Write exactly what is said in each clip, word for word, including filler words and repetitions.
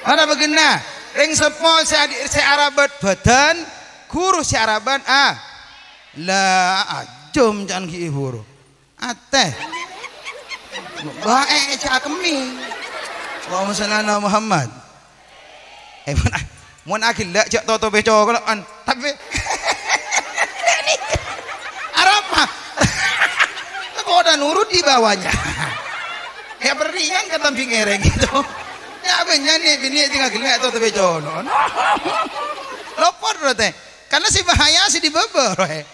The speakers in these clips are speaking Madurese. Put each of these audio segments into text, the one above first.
Ana bâgânna, rèng seppo sè adi-, sè arabât bhâdhân, ghuru sè arabât a-, la ajâm can ghi' ghuru. Atè. Bâ'è cakemmi. Allahumma shalli ala Muhammad. Eh, mon a-, mon aghellâ' jhâ' totobè cokolo'an. Tapè, arapa? Kok udah nurut di bawahnya? Ya, berian kata bingèrèng itu. Ya, bânnya' nè', binè' tinggal gellâ' totobè colo'. Lopot, bro, tè. Karena si bahaya si di bawah, bro, eh.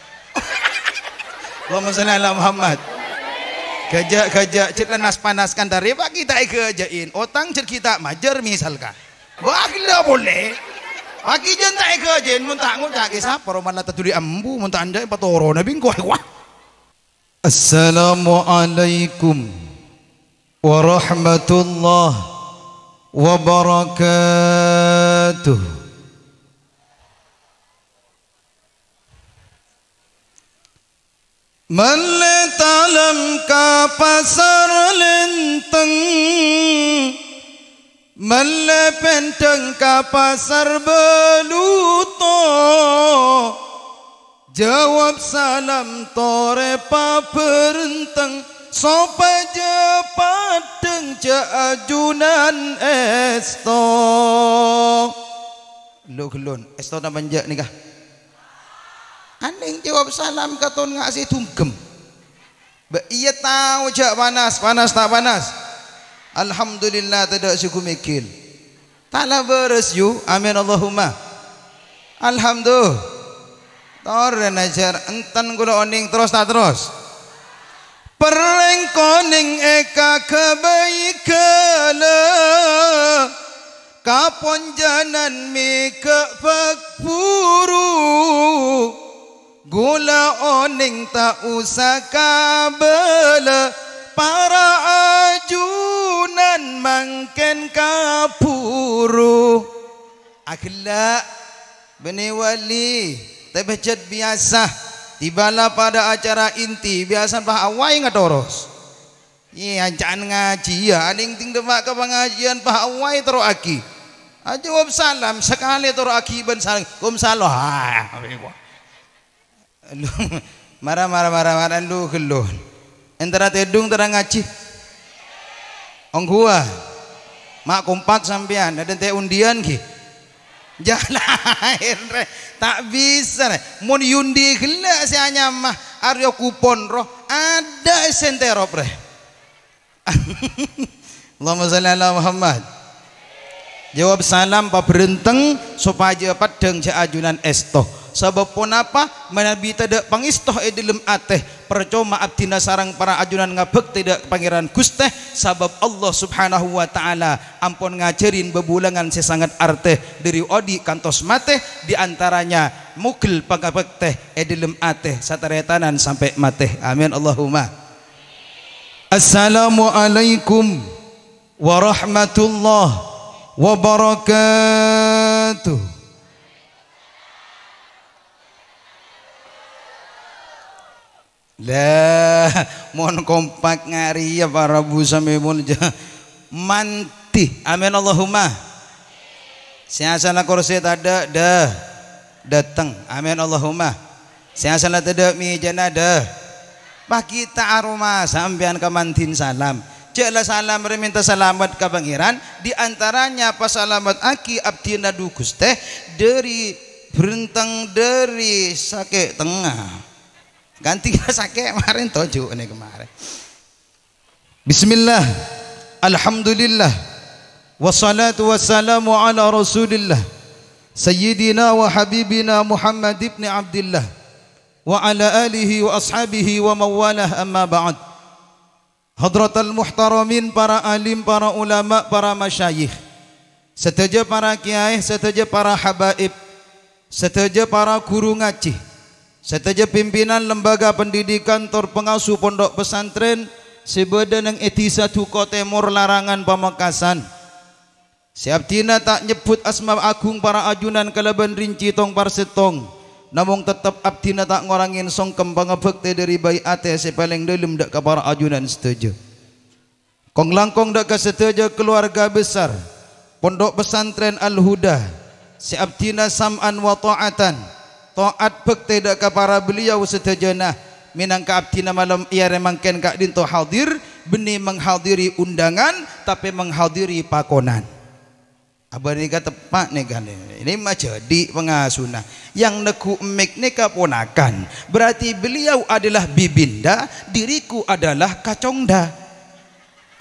Allahumma shalli ala Muhammad. Ghâjâ', ghâjâ', cè' nas-panas kan tarè, Pak, ghi' ta' èghâjâ'in. Otang cè' ghi' ta' majâr, misalkan. Wah, ghellâ' polè. Pagi jân ta' èghâjâ'in, mon ta' ngoca' kè sapa, roman la taduli ambu, mon ta' anḍâ' patorona bingko, wah. Assalamualaikum warahmatullahi wabarakatuh. Mellè talem ka Pasar Lenteng, mellè pènḍhâng ka Pasar Baluto. Jawab salam torè pabhârenteng, sopajâ paḍḍhâng jhâ' ajunan èsto. Lo ghellun, èsto napa enjâ' nèka? Anèng jawab salam katon nga' sè dhunggem. Bâ' iyâ tao jhâ' panas, panas ta' panas? Alhamdulillah, tadâ' sè ghumeggil. Ta' la bârâs, yu? Amin, Allahumma. Alhamdulillah. Torè najâr, enten kaulâ onèng, terros ta' terros? Perrèng konèng èkaghâbây ghâlâ, kaponjhânan mèghâ' bhâk buru. Kaulâ onèng ta' osa kabâlâ, para ajunan mangkèn kabhuru. Aghellâ', bânnè wali, tapè jhât biyasa, tibâ la paḍâ acara inti, biyasana pas awaè ngatoros. Iyâ, anca'an ngajhi, iyâ, anèng-tèng ḍâpa' ka pangajhiyân, pas awaè toro'aghi. Ajâwâb salam, sakalè toro'aghi bân salam. Waalaikumsalam. Ah, mara, mara, mara, mara, lu ghellun. Èntara tèḍung, èntara ngajhi. Ongghuwâ. Ma' kompak sampèyan, aḍâ' ente' undian, ghi. Jhâ' laèn, rè. Ta' bisa, rè. Mon yundi ghellâ' sè anyama, arèya kupon, ro. Aḍâ' sè ènterop, rè. Allahumma shalli ala Muhammad. Jawab salam pabhârenteng sopajâ paḍḍhâng jhâ' ajunan èsto. Sabâb ponapa? Manabi taḍâ' pangèsto è ḍâlem atè, parcoma abdhina sareng para ajunan ngabhâktè ḍâ' Pangèran Ghustè, sabâb Allah Subhanahu wa Ta'ala ampon ngajhârin bhâbhulângan sè sanget artè ḍâri oḍi' kantos matè, di antaranya mogel pangabhâktè è ḍâlem atè sataretanan sampè' matè. Amin, Allahumma. Assalamualaikum warahmatullahi wabarakatuh. Lah, mon kompak nga' rèya para bu samè molja. Manḍhi. Amin Allahumma. Sè asalla korsè taḍâ', ḍâ-, ḍâteng. Amin Allahumma. Sè asalla taḍâ' mèjana, ḍâ. Pas ghi' ta' aromasa sampèyan ka manḍhin salam. Jhâ' la salam rè mènta salamet ka Pangèran, di antaranya pasalamettaghi abdhina ḍu Ghustè ḍâri bhârenteng ḍâri sakè' tengnga. Kanti sakè' marèn toju' nè kamarè. Bismillah. Alhamdulillah. Wassalatu wassalamu ala Rasulillah. Sayyidina wa habibina Muhammad ibni Abdillah. Wa ala alihi wa ashabihi wa mawalah, amma ba'd. Hadratal muhtaramin, para alim, para ulama, para masyayikh. Sadhâjâ para kèyaè, sadhâjâ para habaib, sadhâjâ para ghuru ngajhi, sadhâjâ pimpinan lembaga pendidikan tor pangasuh pondhuk pesantren sè bâḍâ neng è Dhisa Duko Tèmor, Larangan, Pamekasan. Sè abdhina ta' nyebbhut asma agung para ajunan kalabân rinci tong-parsettong, namong tettep abdhina ta' ngorangè songkem pangabhâktè ḍâri bhâi atè sè palèng ḍâlem ḍâ' ka para ajunan sadhâjâ. Kong-langkong ḍâ' ka sadhâjâ kalowarga besar, Pondok Pesantren Al-Huda, sè abdhina sam'an wa tha'atan, ta'at bhâktè dâ' ka para beliau sadhâjâna, mènangka abdhina malem è arè mangkèn ka'dinto hadir, bânnè menghadiri undangan, tapè menghadiri pakonan. Abâ nèka teppa' nèka, nè-, nè majhâdi' pangasona. Yang neggu' mik nèka ponakan, berarti beliau adalah bibinda, diriku adalah kacongda.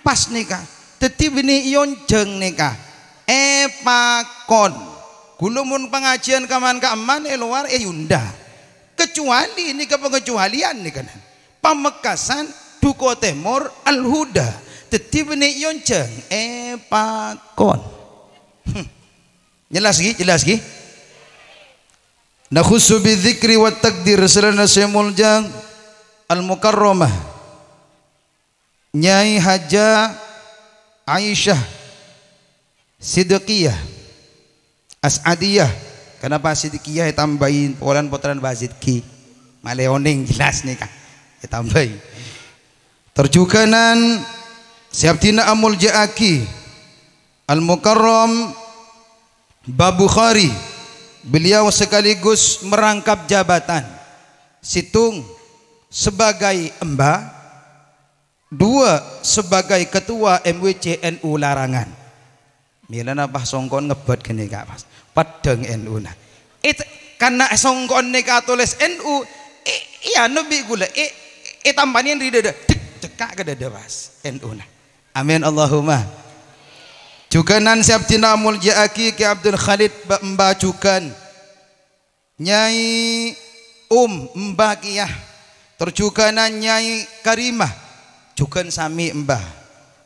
Pas nèka. Dhâddhi bânnè èyonjhâng nèka. Èpakon. Ghulâ mon pangajiân kaman-ka'emman è lowar èyunda. Kecuali nèka pangecualian nèka. Pamekasan Duko Tèmor Al-Huda. Dhâddhi bânnè èyonjhâng èpakon. Hmm. Jelas ghi? Jelas ghi? Nakhussu bidzikri wa takdir, sallana sè molja Al-Mukarramah. Nyai Haja Aisyah Sidqiyah As'adiyah. Kenapa Sidqiyah ètambâi polana pottrana Bazidki? Malè onèng jelas nèka. Ètambâi. Tor jhughânan sè abdhina amolja'aghi Al-Mukarram Ba Bukhari. Beliau sekaligus merangkap jabatan. Sèttong sebagai emba, dua sebagai ketua M W C N U Larangan. Mèlana pas songko'en ngebbhât ghânèka, pas. Peddhâng N U-na. It-, karna songko'en nèka atolès N U, i-, iyâ, nabbhi ghulâ, i-, ètampanè ri dâdâ. Dek, cekka' ka dâdâ, pas. N U-na. Amin, Allahumma. Jhughânan sè abdhina amolja'aghi Kè Abdul Khalid Ba-, Mba Jhughân. Nyai Um Mbah Kiyah, tor jhughânan Nyai Karimah, jhughân samè Mbah.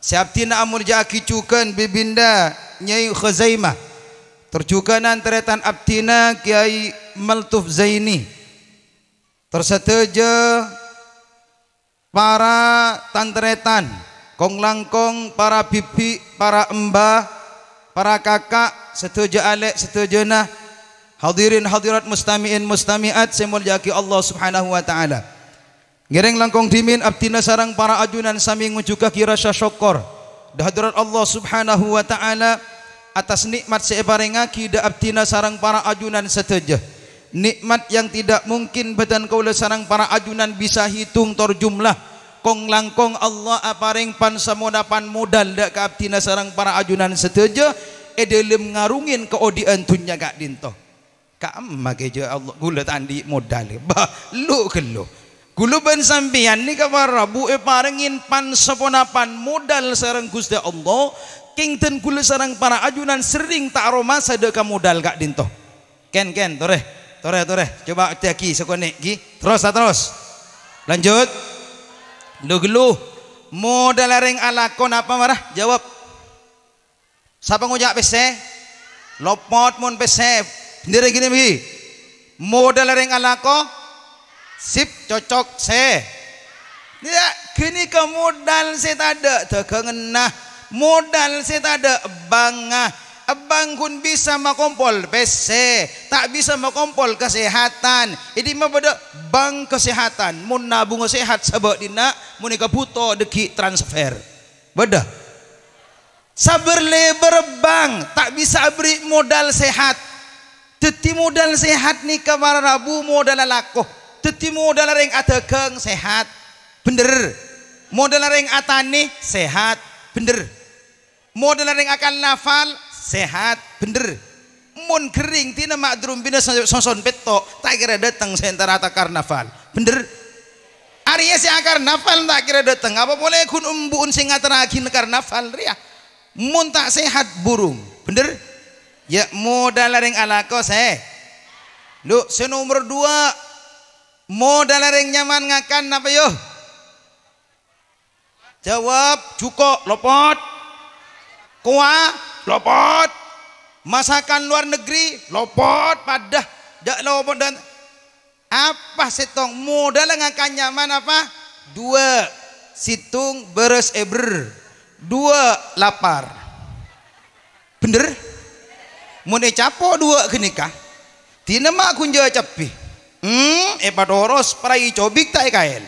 Sè abdhina amolja'aghi jhughân Bibinda Nyai Khuzaimah, tor jhughânan tarètan abdhina Kyai Maltuf Zaini, tor sadhâjâ para tan-tarètan, kong-langkong, para bibi', para emba, para kaka', sadhâjâ alè', sadhâjâna, hadirin hadirat, mustami'in mustami'at sè èmolja'aghi Allah Subhanahu wa Ta'ala. Ngèrèng langkong dhimèn abdhina sareng para ajunan samè ngunjhughâghi rasa sokkor dâ' hadrat Allah Subhanahu wa Ta'ala atas nè'mat sè èparèngaghi dâ' abdhina sareng para ajunan sadhâjâ. Nè'mat yang tidak mungkin bâdân kaulâ sareng para ajunan bisa hitung tor jumlah. Kong-langkong Allah aparèng pan-samonapan modal dâ' ka abdhina sareng para ajunan sadhâjâ è dhâlem ngarungè kaodi'ân dhunnya ka'dinto. Ka'emma kèya Allah, ghulâ ta' andi' modal. Bâh, lu-ghâllu. Ghulâ bân sampèyan nèka para rabu èparèngè pan-saponapan modal sareng Ghustè Allah, kèng dhân ghulâ sareng para ajunan serrèng ta' aromasa dâ' ka modal ka'dinto. Kèn, kèn, torè. Torè, torè. Coba adhâghi sakonè', ghi. Terros, ta' terros. Lanjut. Lu-ghâllu. Modal rèng alako napa mara? Jawab. Sapa ngoca' pèssè? Lopot mon pèssè. Bhendher ghi nèka, ghi? Modal rèng alako? Sip, cocok, sè. Ya, ghânèka modal sè tadâ' dhâghânganna, modal sè tadâ' bangnga. Bang ghun bisa makompol pèssè, ta' bisa makompol kasèhatan. È dimma bâdâ bank kasèhatan? Mon nabunga sèhat sabâ' dinna', mon èkabhuto dâggi' transfer. Bâdâ. Sabâr-lèbâr bank ta' bisa aberri' modal sèhat. Dhâddhi modal sèhat nèka para rabu modal alako. Dhâddhi modal rèng adhâghâng sèhat. Bhendher. Modal rèng atanè sèhat. Bhendher. Modal rèng akarnaval sèhat. Bhendher. Mon ghering dinna' ma' drumbina so-, soson pètto', ta' kèra dâteng sè èntar ata karnaval. Bhendher. Arèya sè akarnaval ta' kèra dâteng, apa polè ghun embu'en sè ngaterraghina karnaval rèya? Mon ta' sèhat, burung. Bhendher? Ya, modal rèng alako sè. Lu, sè nomer dua, modal rèng nyaman ngakan napa, yo? Jawab, jhuko', lopot. Kowa, lopot. Masakan luar negeri, lopot, padâ. Dâ' lopot dan apa sèttong? Modal ngakan nyaman apa? Dua. Sèttong, bârâs èbher. Dua, lapar. Bhendher? Mon ècapo' dua ghânèka, dinna' ma' ghun jhâ' cabbhi. Hmm, èpatoros, parai cobik ta' èkaèl.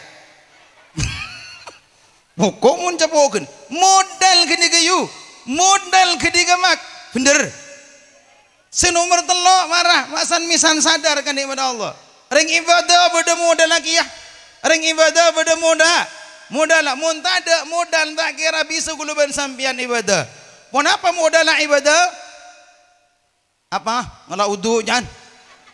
Pokok mon capo'en, modal ghânèka, yu. Modal ghânèka, Mak. Bhender. Sè nomer tello', mara, ma' san-mèsan sadar ka nè'mat Allah. Rèng ibadah bâdâ modal kèya. Rèng ibadah bâdâ modal. Modal, mon tadâ' modal, ta' kèra bisa kaulâ bân sampèyan ibadah. Ponapa modal ibadah? Apa? Ngala' wudu', Jan?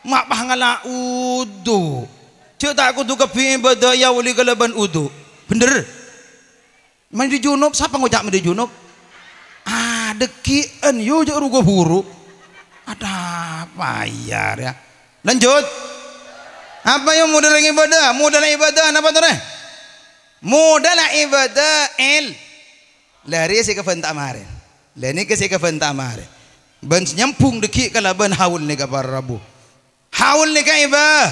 Ma' pas ngala' wudu'. Jhâ' ta' kodhu kabbhi ibadah èawali kalabân wudu'. Bhender? Mandi junub, sapa ngoca' mandi junub? Ah, dhâggi'ân, yo, jhâ' ruga buru. Ada apa, ya, ya? Lanjut. Apa, yo, modal ibadah? Modal ibadah napa, torè? Modal ibadah, el. Lâ rèya sè kabhânta marèn. Lâ nèka sè kabhânta marèn. Bân nyambhung dhâggi' kalabân haul nèka para rabu. Haul nèka èbâ.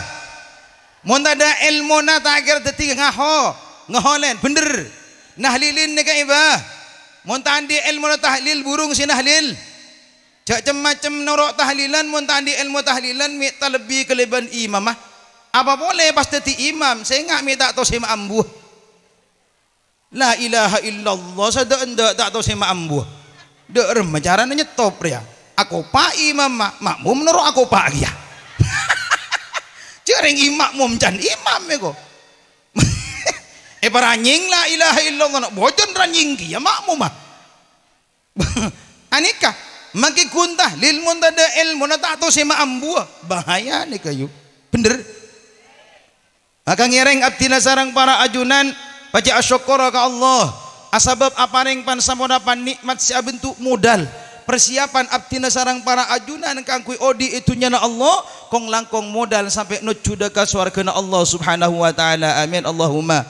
Mon tadâ' èlmona ta' kèra dhâddhi ngaho, ngaholèn, bhender. Nahlilin nèka èbâ. Mon ta' andi' èlmona tahlil, burung sè nahlil. Jhâ' cem-macem noro' tahlilan, mon ta' andi' èlmo tahlilan, mè' talebbi kalabân imamma. Apa polè pas dhâddhi imam, sènga' mè' ta' tosè ma' ambuwâ. La ilaha illallah, sadhâ' endâ' ta' tosè ma' ambuwâ. Dâ' remma carana nyetop rèya. Akopa' imamma, ma'mum noro' akopa' kèya. Jhâ' rèng imam ma'mum can imam èko. Èparanyèng la ilaha illallah, na' bhojhân ranyèng kèya ma'mumma. Anèka, makè ghun tahlil mon tadâ' èlmona ta' tosè ma' ambuwâ. Bahaya nèka, yu. Bhender. Maka ngèrèng abdhina sareng para ajunan pajhât asokkor ka Allah, asabâb aparèng pan-saponapa nè'mat sè abentuk modal. Persiapan abdhina sareng para ajunan kaangghuy odi' è dhunnyana Allah, kong-langkong modal sampè' nojjhu dâ' ka sowarghâna Allah Subhanahu wa Ta'ala. Amin, Allahumma.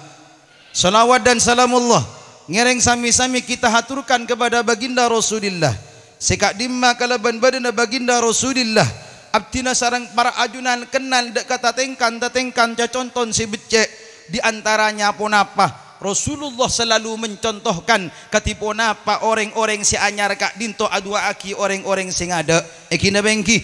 Shalawat dan salamullah ngèrèng sami-sami kita haturkan kepada Baginda Rasulillah. Sè ka'dimma kalabân bâdâna Baginda Rasulillah, abdhina sareng para ajunan kennal dâ' ka tatèngkan-tatèngkan caconton sè beccè', di antaranya ponapa? Rasulullah selalu mencontohkan kadhi ponapa orèng-orèng sè anyar ka'dinto adu'aaghi orèng-orèng sè ngadâ'. Èngghi napa èngghi?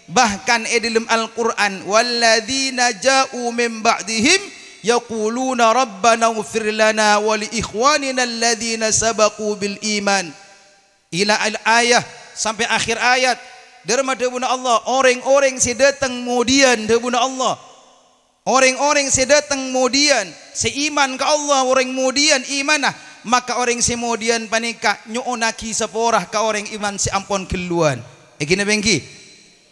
Bahkan è dâlem Al-Qur'an, "Walladzina ja'u min ba'dihim yaquluna rabbana ighfir lana wa li ikhwanina alladzina sabaqu bil iman." Ila al-ayah, sampè' akhir ayat. Dâremma dhâbuna Allah, orèng-orèng sè dâteng modiyân, dhâbuna Allah. Orèng-orèng sè dâteng modiyân, sè iman ka Allah, orèng modiyân imanna, maka orèng sè modiyân panèka nyo'onnaghi sapora ka orèng iman sè ampon ghâlluwân. Èngghi napa èngghi?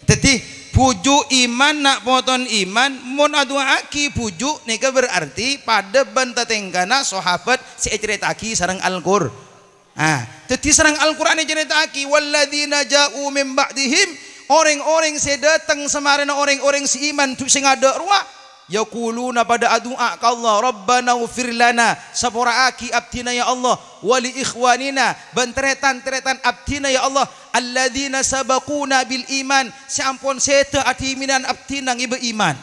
Dhâddhi, bhuju' iman, na' poton iman, mon adu'aaghi bhuju' nèka berarti padâ bân tatèngkana sahabat sè ècarèta'aghi sareng Al-Qur-, Ah, dhâddhi sareng Al-Qur'an ècarèta'aghi, "Walladzina ja'u min ba'dihim," orèng-orèng sè dâteng samarèna orèng-orèng sè iman du-, sè ngadâ' rowa, yaquluna, padâ adu'a ka Allah, "Rabbana ighfir lana," sapora'aghi abdhina, ya Allah, "wa li ikhwanina," bân tarètan-tarètan abdhina, ya Allah, "alladzina sabaquna bil iman," sè ampon sèdhâ adhimènan abdhina ngibâ iman.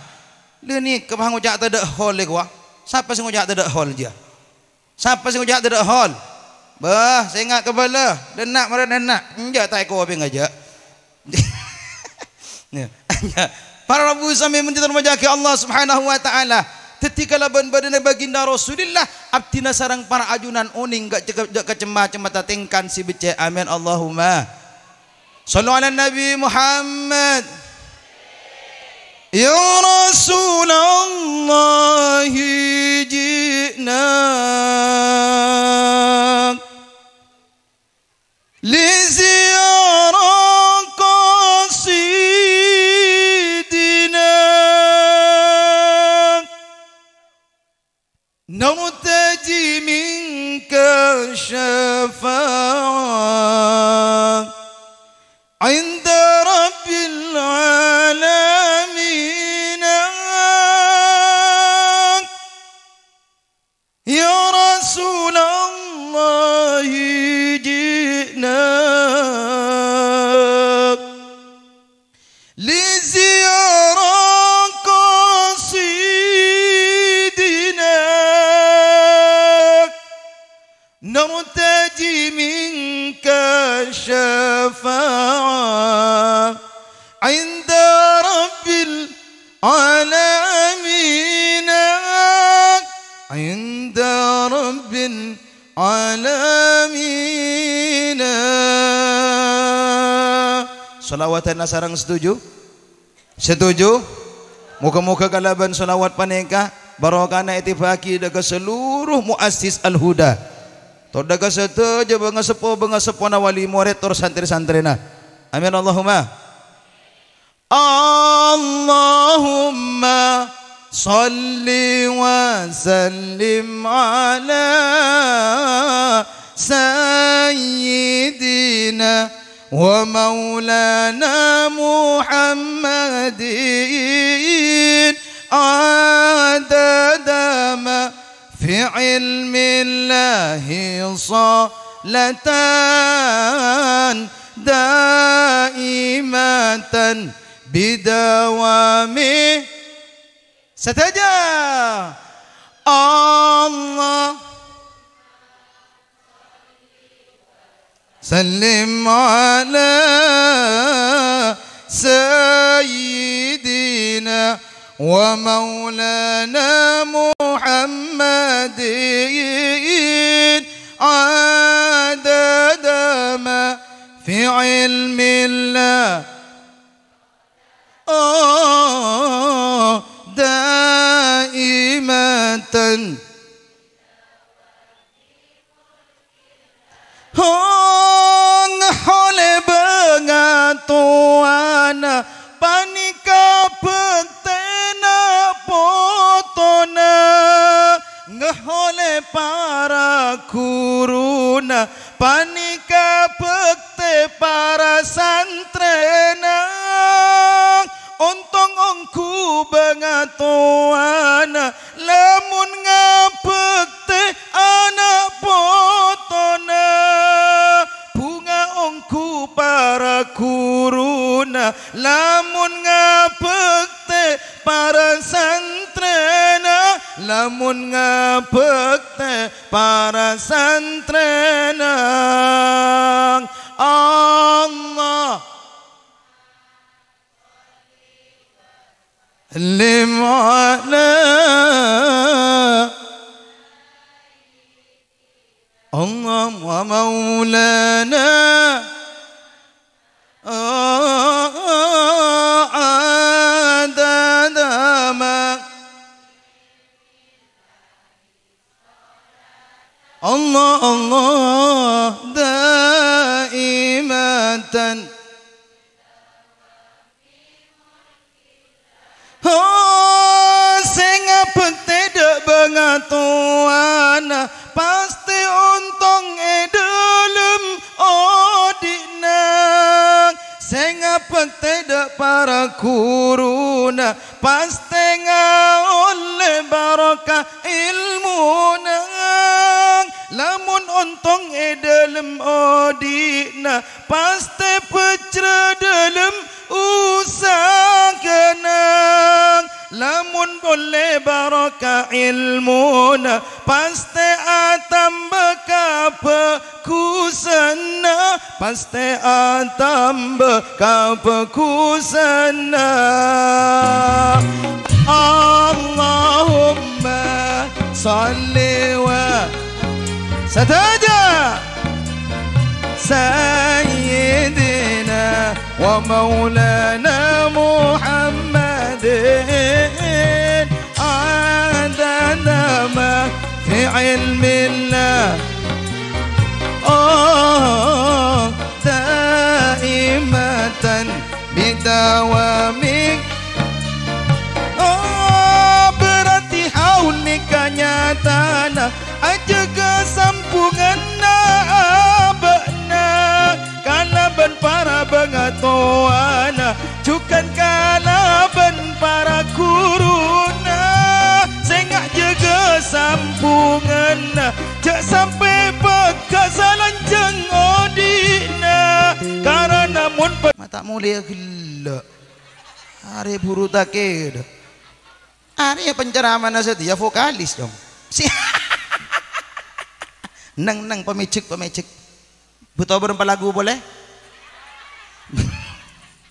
Lha nèka pas ngoca' tadâ' hol, kowa. Sapa sè ngoca' tadâ' hol, jiyâ? Sapa sè ngoca' tadâ' hol? Bâh, sènga' kabâlâ. Dânna' marè dânna'. Enjâ' ta' èkopèng ajâ. Ya, enjâ'. Para rabu sami mon ètarèmojâghi Allah Subhanahu wa Ta'ala. Dhâddhi kalabân bâdâna Baginda Rasulillah, abdhina sareng para ajunan onèng ga' cè-, jhâ' kacemma-cemma tatèngkan sè beccè'. Amin, Allahumma. Shallu ala Nabi Muhammad. Ya Rasulullah, ji'na li ziyarah qasidina. نرتجي منك الشفاعة عند رب العالمين. يا رسول الله، جئنا لزيارة قصيدنا، نرتجي منك Shalawatanna sareng setuju? Setuju? Moga-moga kalabân shalawat panèka barokahna ètèbâ'aghi dâ' ka seluruh muassis Al-Huda. Tor dâ' ka sadhâjâ bângaseppo-bângaseppona wali morèd tor santrè-santrèna. Amin, Allahumma. Allahumma shalli wa sallim ala sayyidina wa maulana Muhammadin adada ma fi ilmillahi shalatan daimatan bidawami. Sadhâjâ. Allah. Sallim ala sayyidina wa maulana Muhammadin adada ma fi ilmillah. Oh, daimatan. Oh, ngaollè bângatowana panèka bhâktèna potona. Ngaollè para ghuruna panèka bhâktè para santrèna. Ontong ongghu bângatowana lamon ngabhâktè ana' potona. Bhunga ongghu para ghuruna lamon ngabhâktè para santrèna, lamon ngabhâktè para santrèna. Allah. Sallim ala Allah wa maulana adada ma. Allah, Allah, daimatan. Oh, sè ngabhâktè dâ' bângatowana, pastè ontong è dâlem odi'na. Sè ngabhâktè dâ' para ghuruna, pastè ngaollè barokah èlmona. Lamon ontong è dâlem odi'na, pastè bhâjrâ dâlem usahana. Lamon ollè barokah èlmona, pastè atamba kabhâ- ghusana, pastè atamba kabhâghusânna. Allahumma shalli wa sadhâjâ sayyidina wa maulana Muhammadin adada ma fi ilmillah. Oh, daimatan bidawami. Oh, berarti haul nèka nyatana ajâgâ sambhunganna abâ'na kalabân para bângatowana. Jhughân kalabân para ghuruna, sè ngajâgâ sambhunganna, jhâ' sampè' pegghâ' salanjhâng odi'na. Karana mon pe- Ma' ta' molèya ghellâ'. Arè buru takèdhâ. Arè penceramana satèya vokalis, dong. Si- Neng-neng, pamèjhek, pamèjhek. Bhuto bârâmpa lagu polè?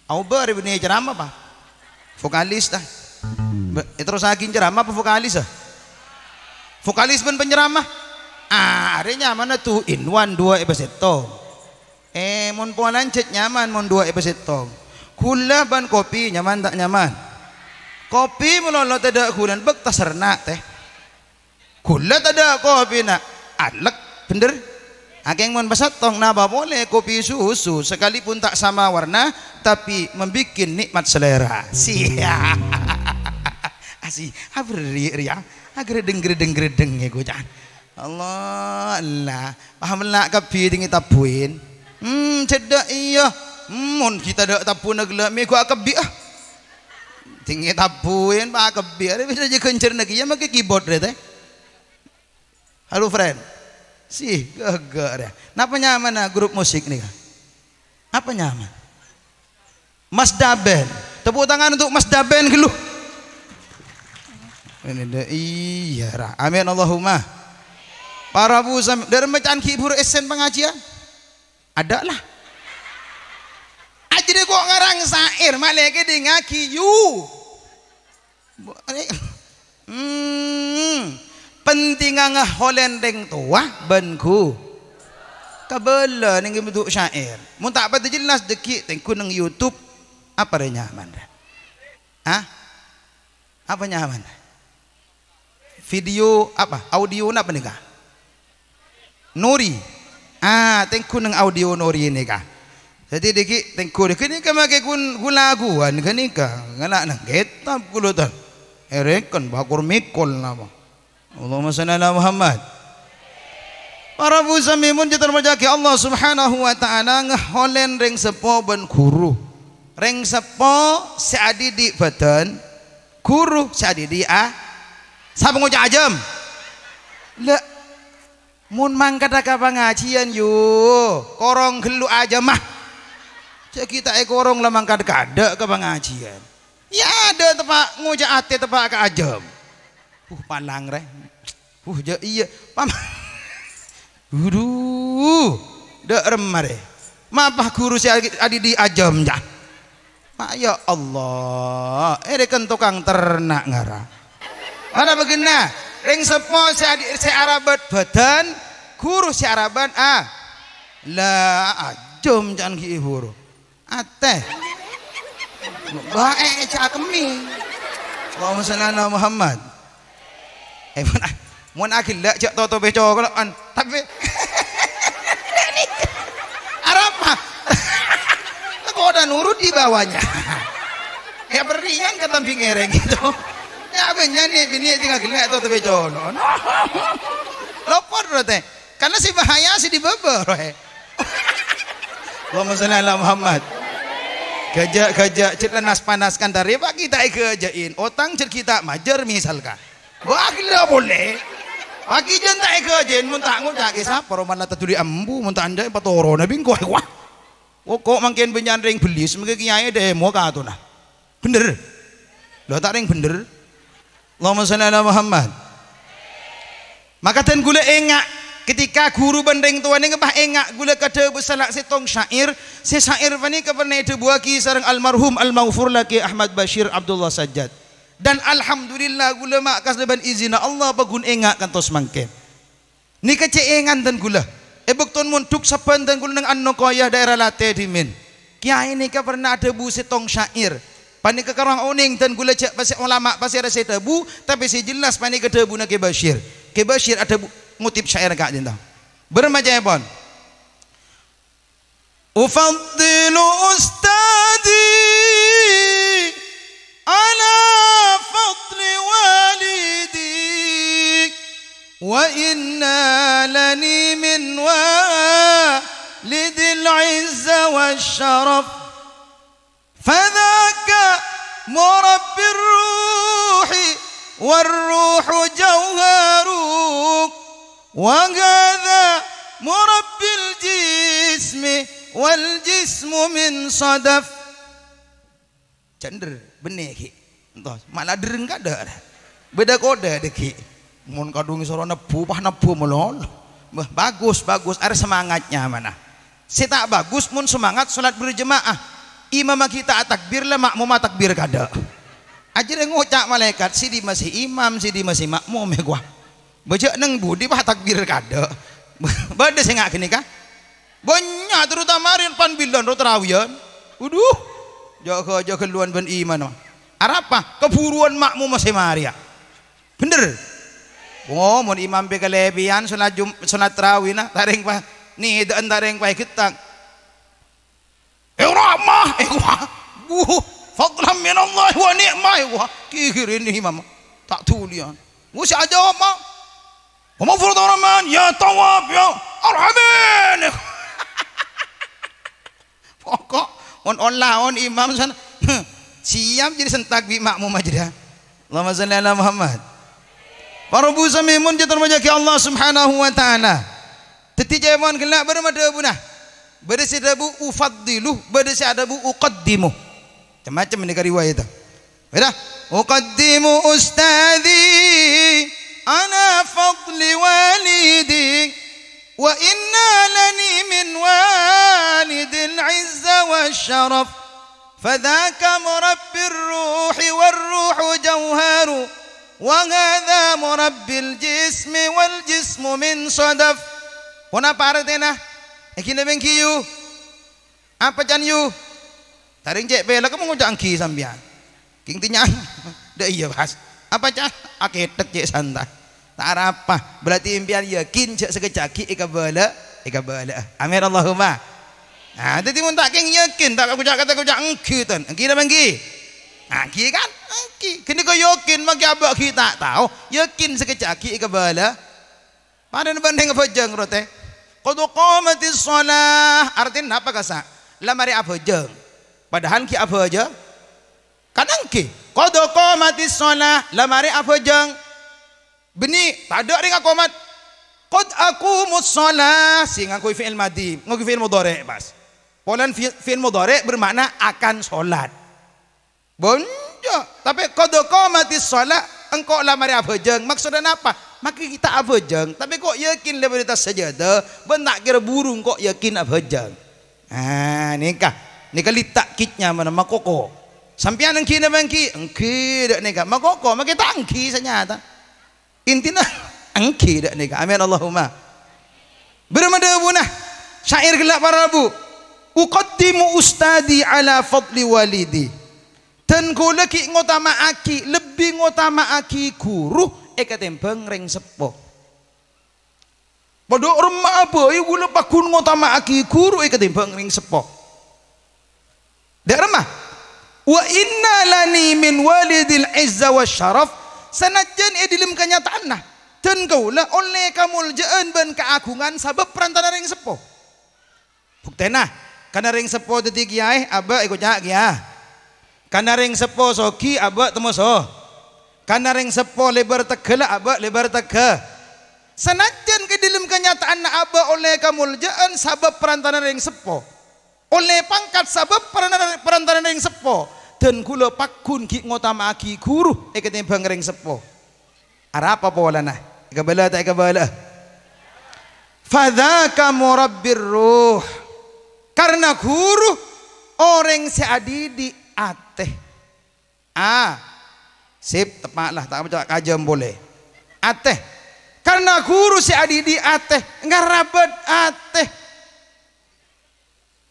Aobâ arè bânnè ceramah, pa? Vokalis, ta? Bâ-, èterrossaghi ceramah apa vokalis, a? Vokalis bân penceramah? Ah, arè nyamana two in one, duwâ' è bâsèttong. Eh, mon polana jhât nyaman mon duwâ' èpasèttong. Ghulâ bân kopi nyaman ta' nyaman? Kopi malolo tadâ' ghulâna bâkto sèrna', tè. Ghulâ tadâ' kopina, alek, bhender. Akèng mon pasèttong napa polè kopi susu, sakalipun ta' sama warna, tapè mambikin nikmat selera. Sia. Asi, aberri' rèya. Agredeng-gredeng-gredeng è koca'an. Allah, Allah. Paham la kabbhi dingin tabuin. Hmm, cedda' iyâ. Hmm, mon kita dâ' tabuna ghellâ' mègo akebbi, ah. Dingin tabuin, pa akebbi. Arè bisa jâ ganjârna kèya makè keyboard rè, tè. Halo, friend. Sih, gaga rè. Napa nyamana grup musik nèka? Apa nyaman? Mas Daben. Tepuk tangan untuk Mas Daben ghâllu. Ini deh, iya, ra. Amin, Allahumma. Para bu sam-, dâri maca'an ghi' buru essen pengajian? Ada lah. Ajri kok ngarang syair, malè kè dingngaghi, yu. Bu-, rè-, hmm. Pentingnga ngaholèn rèng towa bân ghu-, kabâlâ nèng bentuk syair. Mon ta' padâ jelas dâgghi' tengghu nèng YouTube. Apa rè nyaman, rè? Hah? Apa nyaman? Video apa? Audio napa nèka? Nuri. Ah, tengghu nèng audio Nuri nèka. Dhâddhi dâgghi' tengghu dâgghi' nèka makè ghun-, ghun-lagghuwân ghânèka. Ngala' nèng kètab kulâ ta. Èrèken bakur mikol napa. Allahumma shalli ala Muhammad. Para bu sami mon jâ tarpajâ ka Allah Subhanahu wa Ta'ala ngaholèn rèng seppo bân ghuru. Rèng seppo sè adhidhi' bâdân, ghuru sè adhidhi', ah, sapa ngoca' ajâm? La, mon mangkadhâ ka pangajiyân, yu, korong ghâllu ajâmma. Jâ' ghi' ta' èkorong la mangkadhâ-kadhâ ka pangajiyân. Yâ, adâ' teppa' ngoca' atè teppa' ka ajâm. Uh, palang rè. Uh, jâ' iyâ. Pam-, Aduh, dâ' remma rè. Mapa ghuru sè adi-, adhidhi' ajâm, jâ'. Ma-, ya Allah, èrèken tokang terna' ngara. Ana bâghenna, rèng seppo sè adi-, sè arabât bâdân, ghuru sè arabât, ah. La ajâm ca'na ghi' ghuru. Atè. Bâ'è cakemmi. Allahumma shalli ala Muhammad. Eh, mon a-, mon aghellâ' jâ' totobè colo'an. Tapè arapa? Engko' ta' nurut di bawahnya. Ya, bâriyân ka tambing ngèrèng itu. Ya, bânnya' nè', binè' tinggal ghellâ' totobè colo'an. Lopot, bro, tè. Karena sè bahaya sè di bâbâ rowa. Allahumma shalli ala Muhammad. Ghâjâ', ghâjâ', jhât panas-panas kan tarè, pa' ghi' ta' èghâjâ'in. Otang jhât ghi' ta' majâr, misalkan. Wah, ghellâ' polè. Pa' ghi' jhân ta' èghâjâ'in, mon ta' ngoca' ka sapa, rowa mala taduli ambu, mon ta' anjâ' patorona bingko, wah. Koko' mangkèn bânnya'an rèng bellis, mangkèn kèyaè demo katona. Bhender? Lho, ta' rèng bhender? Allahumma shalli ala Muhammad. Maka dân ghulâ enga', ketika ghuru bân rèng towa nèng pas enga' ghulâ kadhâbu sala' sèttong syair, sè syair panèka pernah èdhâbuwâghi sareng almarhum almaghfur laki Ahmad Bashir Abdullah Sajjad. Dan alhamdulillah ghulâ ma' kas-, bân izinna Allah paggun enga' kantos mangkèn. Nèka cè' engan dân ghulâ. È bâkto mondhuk sabbhân dân ghulâ neng Annokoya, daerah Latè Dhimèn. Kèyaè nèka pernah adhâbu sèttong syair. Panèka karang onèng dân ghulâ jhâ' pasè olama pasèra sè dhâbu, tapè sè jelas panèka dhâbuna Kè Bashir. Kè Bashir adhâbu ngotip syair ka'dinto. Bârâmma ca'èpon? أفضل أستاذي على فضل والدي، وإن نالني من والدي العز والشرف، فذاك مربي الروح والروح جوهر، وهذا مربي الجسم والجسم من صدف. Cender, bânnè ghi'. Entos, mala derreng kadhâ'. Bâdâ kodâ dâgghi'. Mon kadhung èsoro nebbhu, pas nebbhu malolo. Bâh, bagus, bagus. Arè semangatnya mana? Sè ta' bagus mon semangat salat berjemaah. Imamma ghi' ta' atakbir la, ma'mumma takbir kadhâ'. Ajârâ ngoca' malaèkat, "Sè dimma sè imam, sè dimma sè ma'mum, è, ghuwa." Bâjâ' neng budi, pas takbir kadhâ'. Bâdâ sè nga' ghânèka? Bânnya', terutama arè pan bilân ro tarawiyan. Waduh, jâgâ-jâgâ lowan bân imam. Arapa? Kabhuruwân ma'mumma sè marèya. Bhender. Oh, mon imam pè kalèbiyân salat Jum-, salat tarawina, tarèng pa-, nèdâ'ân tarèng paèghettang. Eh, ora, mah, eh, wah. Wuh, fadlan minallahi wa ni'mah, eh, wah. Kèkèrè nè imam. Ta' dhuliyân. Wah, sè ajâwâb, mah. Wa maghfiratan rahman, ya tawwab, ya arhamin. Pokok, mon on-laon imam sana, siap jadi sentak bi' ma'mum aja dah. Allahumma shalli ala Muhammad. Para bu sami mon jâ' tarmajâ Allah Subhanahu wa Ta'ala. Dhâddhi, ca'èpon ghellâ' bâdâ madhâbuna. Bâdâ sè dhâbu ufaddilu, bâdâ sè adhâbu uqaddimu. Macem-macem nèka riwayat. Bâdâ, "Uqaddimu ustadzi ala fadli walidi, wa inna lani min walidil izza wa syaraf." Fadzaka murabbir ruhi war ruhu jauharu, wa hadza murabbil jismi wal jismu min sadaf. Ponapa artèna? Èngghi napa èngghi, yu? Apa can, yu? Tarèng cè' pèlèk mon ngoca' èngghi sampèyan. Kèng tènya'an. Dâ' iyâ, pas. Apa can? Akèthèk cè' santa. Ta' arapa. Berarti sampèyan yakin jâ' sakejjhâ' aghi' èkabâlâ, èkabâlâ'â. Amin Allahumma. Nah, dhâddhi mon ta' kèng yakin, ta' ngoca' kata ngoca' èngghi, tan. Èngghi napa èngghi? Èngghi, kan? Èngghi. Ghânèka yakin, mangkè abâ' ghi' ta' tao. Yakin sakejjhâ' aghi' èkabâlâ. Padâna bânnè abhâjâng, ro, tè. Qad qamatis shalah. Artèna napa, kassa'? La marè abhâjâng. Padahal ghi' abhâjâng. Kan èngghi. Qad qamatis shalah. La marè abhâjâng. Bânnè, tadâ' rèng aqamat. Qad aqimus shalah, sè ngangghuy fi'il madhi, ngangghuy fi'il mudhari', pas. Polana fi-, fi'il mudhari' bermakna akan sholat. Bânnya', tapè qad qamatis shalah, engko' la marè abhâjâng. Maksodda napa? Mangkè ghi' ta' abhâjâng, tapè ko' yakin lèbât è attas sajâdâ, bân ta' kèra buru engko' yakin abhâjâng. Ah, nèka. Nèka li' ta'kidnya mana makoko. Sampèyan èngghi napa èngghi? Èngghi, dâ' nèka. Makoko, mangkè ta' èngghi sanyata. Intina, èngghi dâ' nèka. Amin Allahumma. Bârâmma dhâbuna syair ghellâ' para rabu? "Uqaddimu ustadzi ala fadli walidi." Dân kaulâ ghi' ngotama'aghi, lebbi ngotama'aghi ghuru èkatèmbhâng rèng seppo. Padâ remma'a bhâi kaulâ pagghun ngotama'aghi ghuru èkatèmbhâng rèng seppo. Dâ' remma? "Wa inna lani min walidil izza wasyaraf." Sanajjân è dhâlem kanyataanna, dân kaulâ ollè kamoljâ'ân bân kaagungan sabâb parantarana rèng seppo. Buktèna, kana rèng seppo dhâddhi kèyaè, abâ' èkoca' kèya. Kana rèng seppo soghi, abâ' temmo so-, kana rèng seppo lèbâr teggâlla, abâ' lèbâr teggâ. Sanajjân è dhâlem kanyataanna abâ' ollè kamoljâ'ân sabâb parantarana rèng seppo. Ollè pangkat sabâb parana-, parantarana rèng seppo, dân kaulâ pagghun ghi' ngotama'aghi ghuru èkatèmbhâng rèng seppo. Arapa polana? Èkabâlâ ta' èkabâlâ? "Fadzaka murabbir ruh." Karna ghuru orèng sè adhidhi' atè. Ah, sip, teppa' la, ta' maca kajâm polè. Atè. Karna ghuru sè adhidhi' atè, ngarabât atè.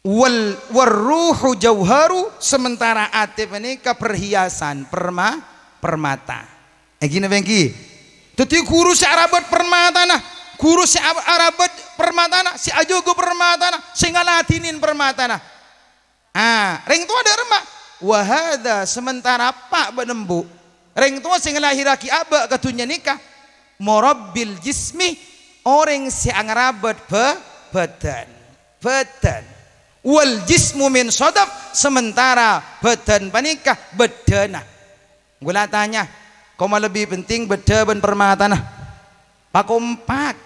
Wal, war ruhu jauharu, sementara atè panèka perhiasan, perma-, permata. Èngghi napa èngghi? Dhâddhi ghuru sè arabât permatana, ghuru sè ab-, arabât permatana, sè ajâgâ permatana, sè ngaladhinin permatana. Ah, rèng towa dâ' remma. Wa hadza, sementara eppa' bân embu', rèng towa sè ngalahèrraghi abâ' ka dhunnya nèka, murabbil jismi, orèng sè angarabât bâ-, bâdân. Bâdân. Wal jismu min sadaf, sementara bâdân panèka bâddhâna. Kaulâ atanya, koma lebbi penting bâddhâ bân permatana? Pakompak.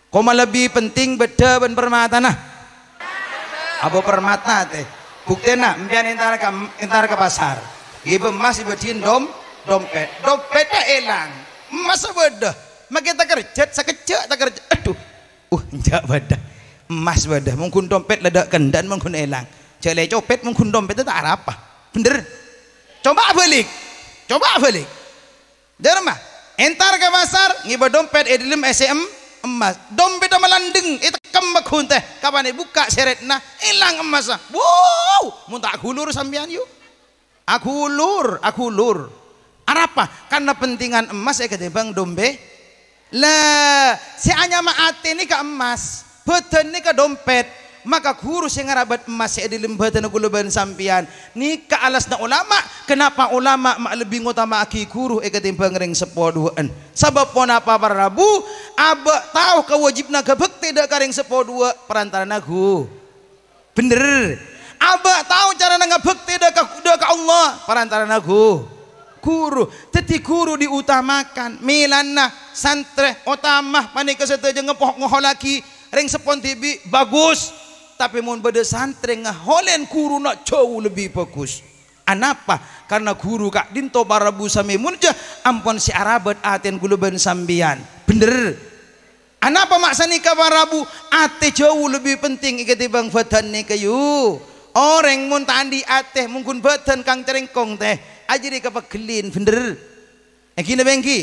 Koma lebbi penting bâddhâ bân permatana? Abâ' permata, tè. Buktèna, empèyan entar ka, entar ka pasar. Ngibâ emmas, èbâddhiyân dom-, dompet. Dompetta èlang. Emmassa bâdâ. Makè takerjhât, sakejjhâ' takerjhât. Adhu. Uh, enjâ' bâdâ. Emmas bâdâ. Mon ghun dompet la dâ' kendhâ'ân mon ghun èlang. Jhâ' lè copet mon ghun dompet ta' arapa. Bhender? Coba bâlik. Coba bâlik. Dâ' remma, entar ka pasar, ngibâ dompet è dhâlem èssèm-, Emmas. Dompètta malandheng, ètekkem pagghun tè. Kapan èbukka' serretna, èlang emmassa. Wow! Mon ta' ghulur sampèyan, yu. Aghulur, aghulur. Arapa? Karna pentingan emmas èkatèmbhâng dompè-, la, sè anyama atè nèka emmas, bhâdhân nèka dompèt. Maka ghuru sè ngarabât emmas sè è dhâlem bhâdhânna kaulâ bân sampèyan. Nèka alasna ulama, kenapa ulama ma' lebbi ngotama'aghi ghuru èkatèmbhâng rèng seppo duwâ'ân. Sabâb ponapa para rabu? Abâ' tao kawâjibhânna ghâbhâktè dhâ' ka rèng seppo duwâ' parantarana ghu-, bhender. Abâ' tao carana ngabhâktè dhâ' ka, dhâ' ka Allah parantarana ghu-, ghuru. Dhâddhi ghuru diutamakan. Mèlana santrè otama panèka sadhâjâ ngepo-, ngohollaghi rèng seppon dhibi' bhâghus. Tapè mon bâdâ santrè ngahollè ghuruna jhâu lebbi bhâghus. Anapa? Karna ghuru ka'dinto para rabu samè molja ampon sè arabât atèn kaulâ bân sampèyan. Bhender. Anapa ma' sanèka para rabu? Atè jhâu lebbi penting èkatèmbhâng bhâdhân nèka, yu. Orèng mon ta' andi' atè, mon ghun bhâdhân kang carèngkong tè, ajârèya kapaghelli, bhender. Èngghi napa èngghi?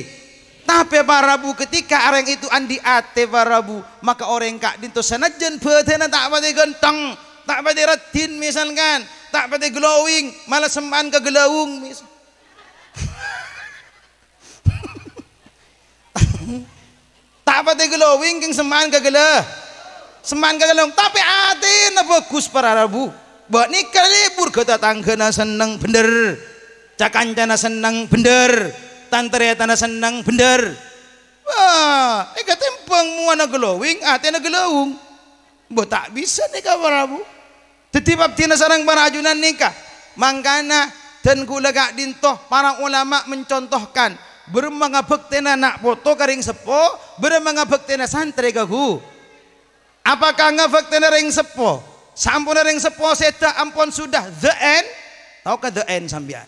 Tapè para rabu, ketika orèng itu andi' atè para rabu, maka orèng ka'dinto sanajjân bhâdhânna ta' patè ghântheng, ta' patè raddhin misalkan, ta' patè glowing, mala semma'an ka ghlaung, mis-, Ta' patè glowing, kèng semma'an ka ghâlâ-, semma'an ka ghâlâung. Tapè atèna bhâghus para rabu. Bâ' nèka lebur, ghâ-, tatangghâna senneng bhender. Ca-kancana senneng bhender. Tan-tarètanna senneng bhender. Wah, èkatèmbhâng mowana glowing, atèna ghlaung. Bâ' ta' bisa nèka para rabu. Dhâddhi, pabdhina sareng para ajunan nèka. Mangkana, dân kaulâ ka'dinto, para ulama mencontohkan bârâmma ngabhâktèna na' poto ka rèng seppo, bârâmma ngabhâktèna santrè ka ghu-. Apakah ngabhâktèna rèng seppo? Saamponna rèng seppo sèdhâ ampon sudah the end? Tao ka the end sampèyan?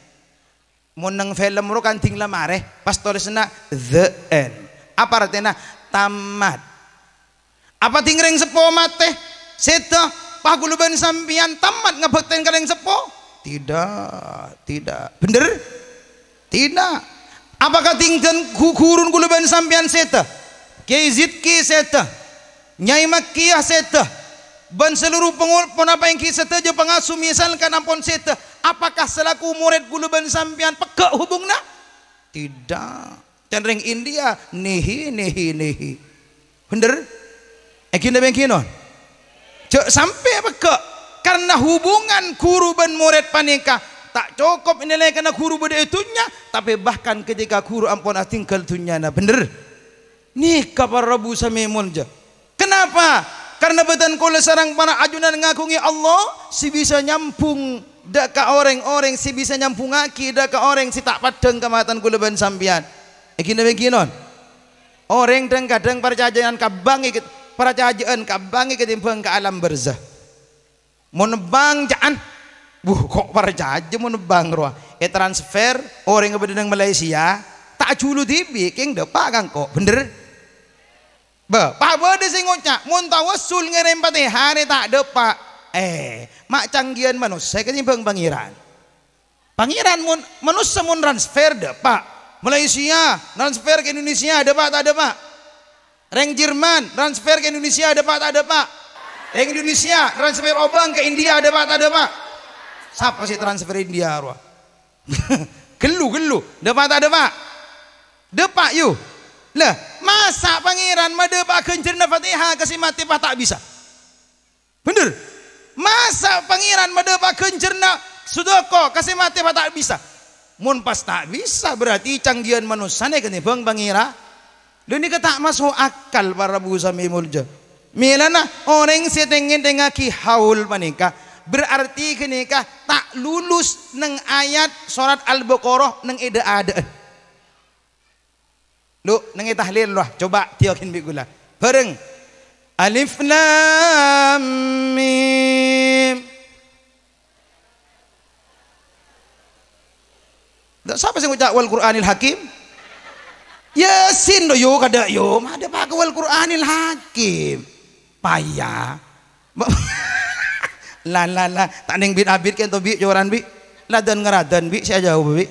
Mon neng film ro kan dhing la marè, pas tolèsanna the end. Apa artèna? Tamat. Apa dhing rèng seppo matè? Sèdhâ, pas kaulâ bân sampèyan tamat ngabhâktèn ka rèng seppo? Tidak, tidak. Bhender? Tidak. Apakah dhing dân ghu-, ghurun kaulâ bân sampèyan sèdhâ? Kyai Zidki sèdhâ. Nyai Makkiyah sèdhâ, bân seluruh pengul-, ponapa èngghi sadhâjâ pangasuh misalkan ampon sèdhâ, apakah selaku morèd kaulâ bân sampèyan pegghâ' hubungna? Tidak. Can rèng India, nehi, nehi, nehi. Bhender? Èngghi napa èngghi, non? Jhâ' sampè' pegghâ'. Karna hubungan ghuru bân morèd panèka ta' cokop nèlè karna ghuru bâdâ è dhunnya, tapè bahkan ketika ghuru ampon adhingghâl dhunnyana. Bhender? Nèka para rabu samè molja. Kenapa? Karna bâdân kaulâ sareng para ajunan ngaghungè Allah sè bisa nyambhung dâ' ka orèng-orèng sè bisa nyambhungngaghi dâ' ka orèng sè ta' paddhâng ka matana kaulâ bân sampèyan. Èngghi napa èngghi, non? Orèng dhâng-kadhâng parcajâân ka bank èkè-, parcajâân ka bank èkatèmbhâng ka alam barzah. Mon bâng ca'an, wuh, ko' parcajâ mon bâng rowa. Ètransfer, orèng bâdâ neng Malaysia, ta' julu dhibi', kèng dâpa' ka engko', bhender? Bâ, pa' bâdâ sè ngoca', "Mon tawassul ngèrèm Fatihah rè ta' dâpa'." Eh, ma' cangghiyan manossa èkatèmbhâng Pangèran. Pangèran mon, manossa mon transfer dâpa'. Malaysia transfer ka Indonesia dâpa' ta' dâpa'? Rèng Jerman transfer ka Indonesia dâpa' ta' dâpa'? Rèng Indonesia transfer obâng ka India dâpa' ta' dâpa'? Sapa sè transfer India rowa? Ghellu, ghellu. Dâpa' ta' dâpa'? Dâpa', yu. Lah, masa' Pangèran madâpa'a ghânjhârânna Fatihah ka sè matè pas ta' bisa? Bhender? Masa' Pangèran madâpa'a ghânjhârânna sodâko ka sè matè pas ta' bisa? Mon pas ta' bisa, berarti cangghiyan manossana èkatèmbhâng Pangèra-, lha nèka ta' maso' akal, para rabu samè molja. Mèlana orèng sè tèng-ngètèngngaghi haul panèka, berarti ghânèka ta' lulus neng ayat sorat Al-Baqarah neng è dâ'-adâ'ân. Lu, neng è tahlil, wah, coba dhiyâghin bi' ghulâ. Bhâreng. Alif Lam Mim. Dâ', sapa sè ngoca' "Wal Qur'anil Hakim"? Yasin, lo, yo, kadâ', yo. Madâ' pake "Wal Qur'anil Hakim". Paya. La, la, la. Ta' neng bit-abit kènto, bi', coran, bi'. Ladan ngaradân, bi', sè ajaoba, bi'.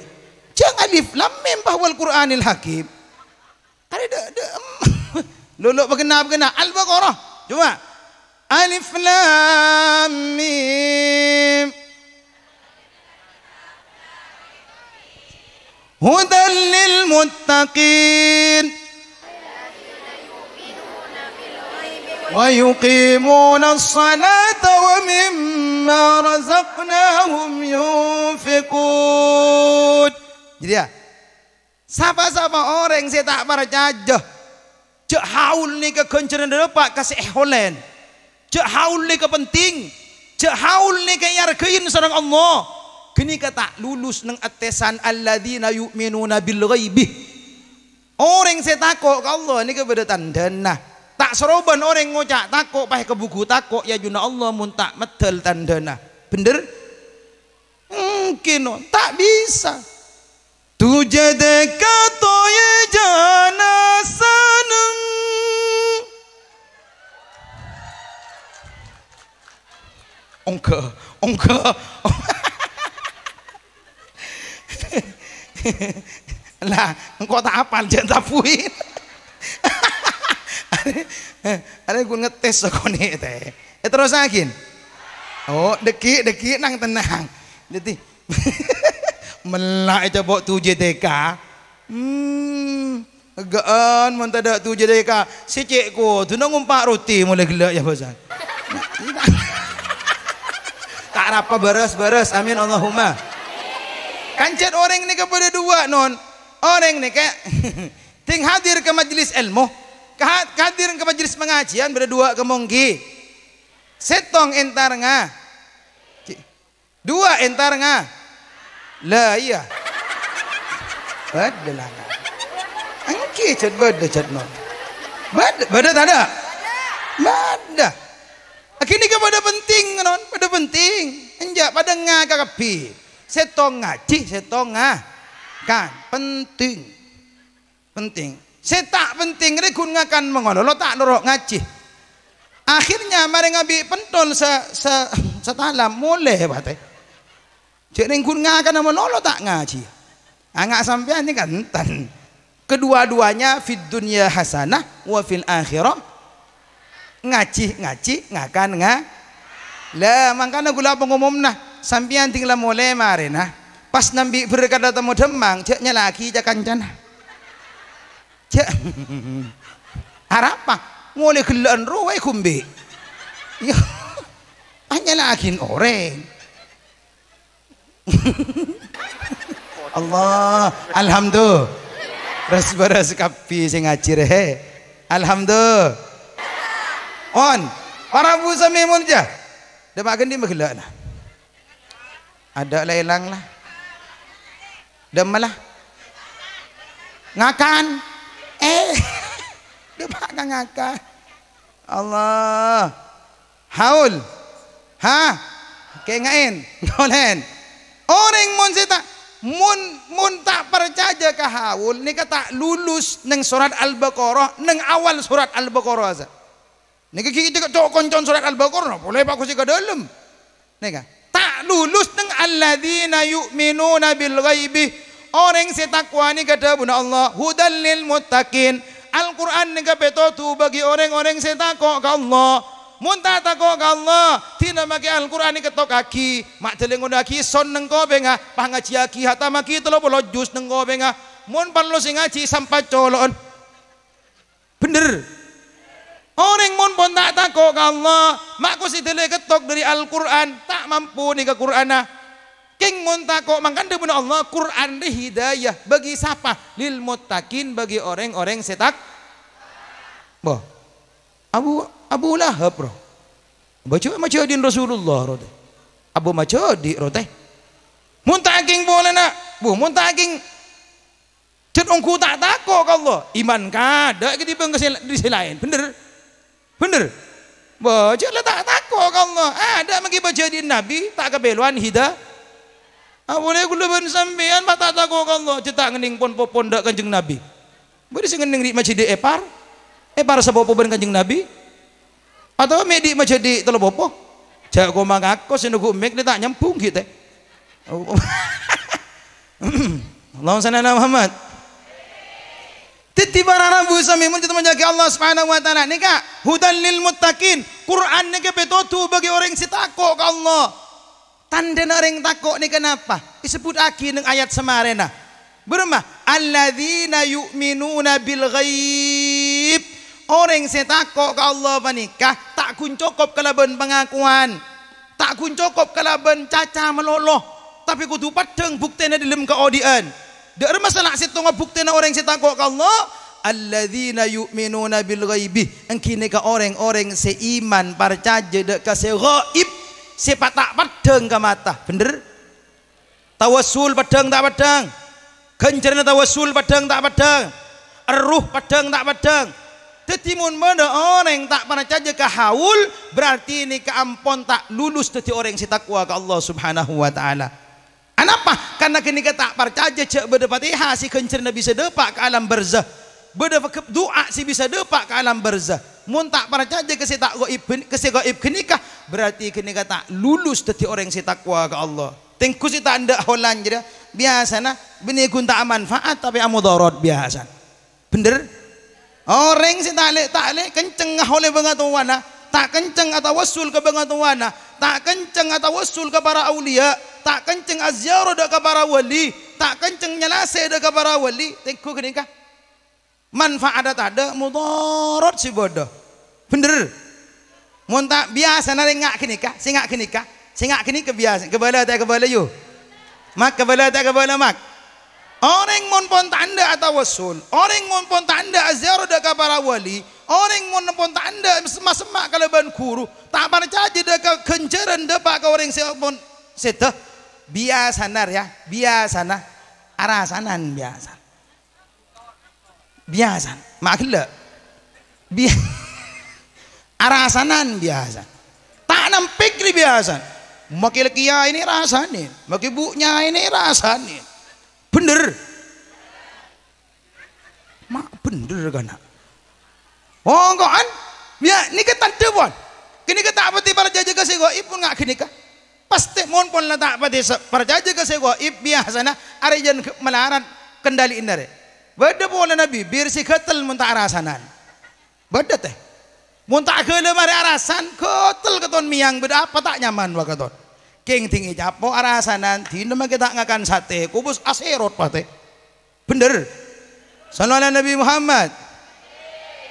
Jhâng Alif Lam Mim, pas "Wal Qur'anil Hakim". Arè dâ', dâ', em. Lulu' pagenna-pagenna. Al-Baqarah. Coba. Alif Lam Mim. Hudan lil muttaqin. Wa yuqimunas salata wa mimma razaqnahum yunfiqun. Jadi ya, sapa-sapa orèng sè ta' parcajâ jhâ' haul nèka ghânjhârânna dâpa' ka sè èholèn. Jhâ' haul nèka penting. Jhâ' haul nèka èarghâi sareng Allah. Ghânèka ta' lulus neng attesan alladzina yu'minuna bil ghaibi. Orèng sè tako' ka Allah nèka bâdâ tandhâna. Ta' saroban orèng ngoca' tako' paè ka bugu tako' è ajunanna Allah mon ta' meddhâl tandhâna. Bhender? Ènggi, no, ta' bisa. Tujâ dâ' ka toyè jhâna saneng. Ongghâ, ongghâ. Lah, engko' ta' apal, jhâ' tabuwi. Arè, arè ghun ngetes sakonè' tè. Eh, terrosaghi. Oh, dâgghi', dâgghi' nang tennang. Dhâddhi, mella' ècoba' tujâ dâ' ka. Hmm, eggâ'ân mon tadâ' tujâ dâ' ka. Sè cè' koduna ngompa' roti molaè ghellâ' ya, Bos. Ta' arapa bârâs-bârâs. Amin, Allahumma. Kan cè' orèng nèka bâdâ duwâ', non. Orèng nèka dhing hadir ka majelis èlmo, ka-, hadir ka majelis pangajiân bâdâ duwâ' kamongghi. Sèttong entar nga-, Duwâ' entar nga-, la iyâ. Bâdâ la nga-, ènggi jhât bâdâ jhât, non. Bâdâ, bâdâ tadâ'? Bâdâ. Ghânèka padâ penting, non, padâ penting. Enjâ', padâ ngaka kabbhi. Sèttong ngajhi, sèttong nga-, kan penting. Penting. Sè ta' penting rè ghun ngakan mangololo ta' noro' ngajhi. Akhirnya marè ngabi' pentol sa-, sa-, satalam molè, patè. Jhâ' neng ghun ngakana malolo ta' ngajhi. Anga' sampèyan nèka enten. Kedua-duanya fid dunya hasanah wa fil akhirah. Ngajhi, ngajhi, ngakan, nga-, la, mangkana ghulâ pangomomna, sampèyan dhing la molè marèna. Pas nambi' berkadda tamo dhâmmang, jhâ' nyala'aghi ca-kancana. Jhâ'. Arapa? Molè ghellâ'ân rowa èghumbi'. Iyâ. Anyala'aghin orèng. Allah, alhamdulillah. Res-beres kabbhi sè ngajhi rè. Alhamdulillah. On, para bu sami molja. Dâpa' ghândhi maghellâ'na. Adâ' la èlang la. Dâmma la. Ngakan. Eh. Dâpa' ka ngakan. Allah. Haul. Ha? Kènga'èn. Ngolèn. Orèng mon sè ta', mon, mon ta' parcajâ ka haul, nèka ta' lulus neng sorat Al-Baqarah, neng awal sorat Al-Baqarah, sa. Nèka ghi' cè' co-, koncon sorat Al-Baqarah, polè pakosi ka dâlem. Nèka. Ta' lulus neng alladzina yu'minuna bil ghaibi. Orèng sè takwa nèka dhâbuna Allah, hudan lil muttaqin. Al-Qur'an nèka pètodhu bagi orèng-orèng sè tako' ka Allah. Mon ta' tako' ka Allah, dhina makkè Al-Qur'an èkettokaghi, ma' dâlèngodhâghi son neng kopèngnga, pangajhiyâghi, hatamaghi tello polo juz neng kopèngnga. Mon parlo sè ngajhi sampat colo'en. Bhender. Orèng mon pon ta' tako' ka Allah, ma' kosè dâlè kettok dâri Al-Qur'an, ta' mampu nèka Qur'anna. Kèng mon tako' mangkana dhâbuna Allah, Qur'an rè hidayah bagi sapa? Lil muttaqin, bagi orèng-orèng sè tak-, Bo. Abu, Abu Lahab, ro. Bâjâ majâdin Rasulullah, ro, tè. Abu majâdi, ro, tè. Mon ta' kèng polana, bu, mon ta' kèng Jhât ongghu ta' tako' ka Allah, iman kadâ' kadhibâng ka sè, dâri sè laèn. Bhender? Bhender? Bâ, jhâ' la ta' tako' ka Allah. Adâ' maghi bâjâdi'ân Nabi, ta' kapèlowan hida-, Apolè kaulâ bân sampèyan ma' ta' tako' ka Allah, jhâ' ta' ngennèng pon-popon dâ' Kanjeng Nabi. Bâdâ sè ngennèng dhi' majâdi' èpar, èpar sapopo bân Kanjeng Nabi. Otabâ mè' dhi' majâdi' tello popo. Jhâ' koma ngako sè nèghu' mik nè ta' nyambhung ghi' tè. Allahumma shalli ala Muhammad. Dhâddhi para rabu sami mon cè' molja'aghi Allah Subhanahu wa Ta'ala nèka hudan lil muttaqin. Qur'an nèka pètodhu bagi orèng sè tako' ka Allah. Tandhâna orèng tako' nèka napa? Èsebbhuttaghi neng ayat samarèna. Bârâmma? "Alladzina yu'minuna bil ghaib." Orèng sè tako' ka Allah panèka ta' ghun cokop kalabân pangakowan. Ta' ghun cokop kalabân caca malolo, tapè kodhu peddhâng buktèna dhâlem kaodi'ân. Dhâ' remma sala sèttongnga buktèna orèng sè tako' ka Allah, "Alladzina yu'minuna bil ghaibi," èngghi nèka orèng-orèng sè iman parcajâ dhâ' ka sè ghaib, sè pa-, ta' peddhâng ka mata. Bhendher? Tawassul peddhâng ta' peddhâng? Ghânjhârânna tawassul peddhâng ta' peddhâng? Erruh peddhâng ta' peddhâng? Dhâddhi, mon bâdâ orèng ta' parcajâ ka haul, berarti nèka ampon ta' lulus dhâddhi orèng sè takwa ka Allah Subhanahu wa Ta'ala. Anapa? Karna ghânèka ta' parcajâ jhâ' bâdâ Fatihah sè ghânjhârânna bisa dâpa' ka alam barzah. Bâdâ pagghep du'a sè bisa dâpa' ka alam barzah. Mon ta' parcajâ ka sè ta' ghaib ghân-, ka sè ghaib ghânèka, berarti ghânèka ta' lulus dhâddhi orèng sè takwa ka Allah. Tèngghu sè ta' endâ' holan jârèya, biyasana bânnè ghun ta' amanfaat, tapè amodharat biyasana. Bhendher? Orèng sè ta' lè-, ta' lè-, kenceng ngaholè bângatowana, ta' kenceng atawassul ka bângatowana, ta' kenceng atawassul ka para auliya, ta' kenceng aziarah dhâ' ka para wali, ta' kenceng nyalasè dhâ' ka para wali, tèngghu ghânèka. Manfaadda tadâ', mudharat sè bâdâ. Bhendher? Mon ta' biyasana rèng nga' ghânèka, sè nga' ghânèka, sè nga' ghânèka biyasa, kabâlâ ta' kabâlâ, yu? Mak, kabâlâ ta' kabâlâ, Mak? Orèng mon pon ta' endâ' atawassul, orèng mon pon ta' endâ' aziarah dhâ' ka para wali, orèng mon pon ta' endâ' semma'-semma' kalabân ghuru, ta' parcajâ dhâ' ka ghânjhârân dâpa' ka orèng sè pon sèdhâ, biyasana rèya, biyasana arasanan biyasa. Biyasa, ma' ghellâ'. Bi-, arasanan biyasa. Ta' nampèk rè biyasa. Makè kiyaè nè rasanè, makè bu nyaè nè rasanè. Bhendher? Ma' bhendher kana'. Ongko'an? Ya, nèka tandhâ, pon. Ghânèka ta' patè parcajâ ka sè ghaib pon nga' ghânèka. Pastè mon pon la ta' patè sa-, parcajâ ka sè ghaib, biyasana arè jân gh-, malarat kendali'na rè. Bâdâ polana bibir sè ghâtel mon ta' arasanan. Bâdâ, tè. Mon ta' ghâlâ marè arasan, ghâtel katon mèyang, bâdâ apa ta' nyaman wa katon. Kèng dingngè capo' arasanan, dinah makè ta' ngakan satè, kobus asèrot patè. Bhendher? Shallu ala Nabi Muhammad.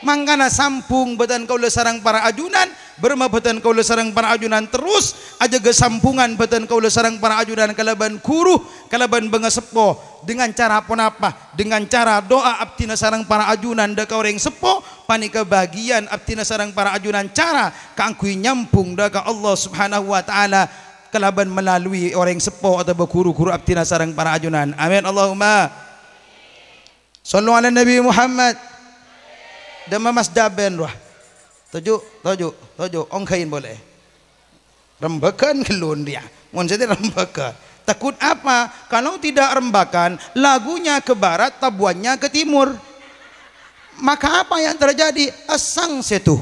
Mangkana sambung bhâdhân kaulâ sareng para ajunan, bârâmma bhâdhân kaulâ sareng para ajunan terros ajâgâ sambungan bhâdhân kaulâ sareng para ajunan kalabân ghuru, kalabân bângaseppo. Dengan cara ponapa? Dengan cara doa abdhina sareng para ajunan dhâ' ka orèng seppo, panèka bâgiyân abdhina sareng para ajunan cara kaangghuy nyambung dhâ' ka Allah Subhanahu wa Ta'ala. Kalabân melalui orèng seppo otabâ ghuru-ghuru abdhina sareng para ajunan. Amin, Allahumma. Shallu ala Nabi Muhammad. Dâmma Mas Jaben, rowa. Toju', toju', toju', ongghâin polè. Rembhâghân ghâllu rèya. Mon sè rembaga. Takut apa? Kalau tidak rembakan, lagunya ke barat, tabuannya ke timur. Maka apa yang terjadi? Èsang sèdhu.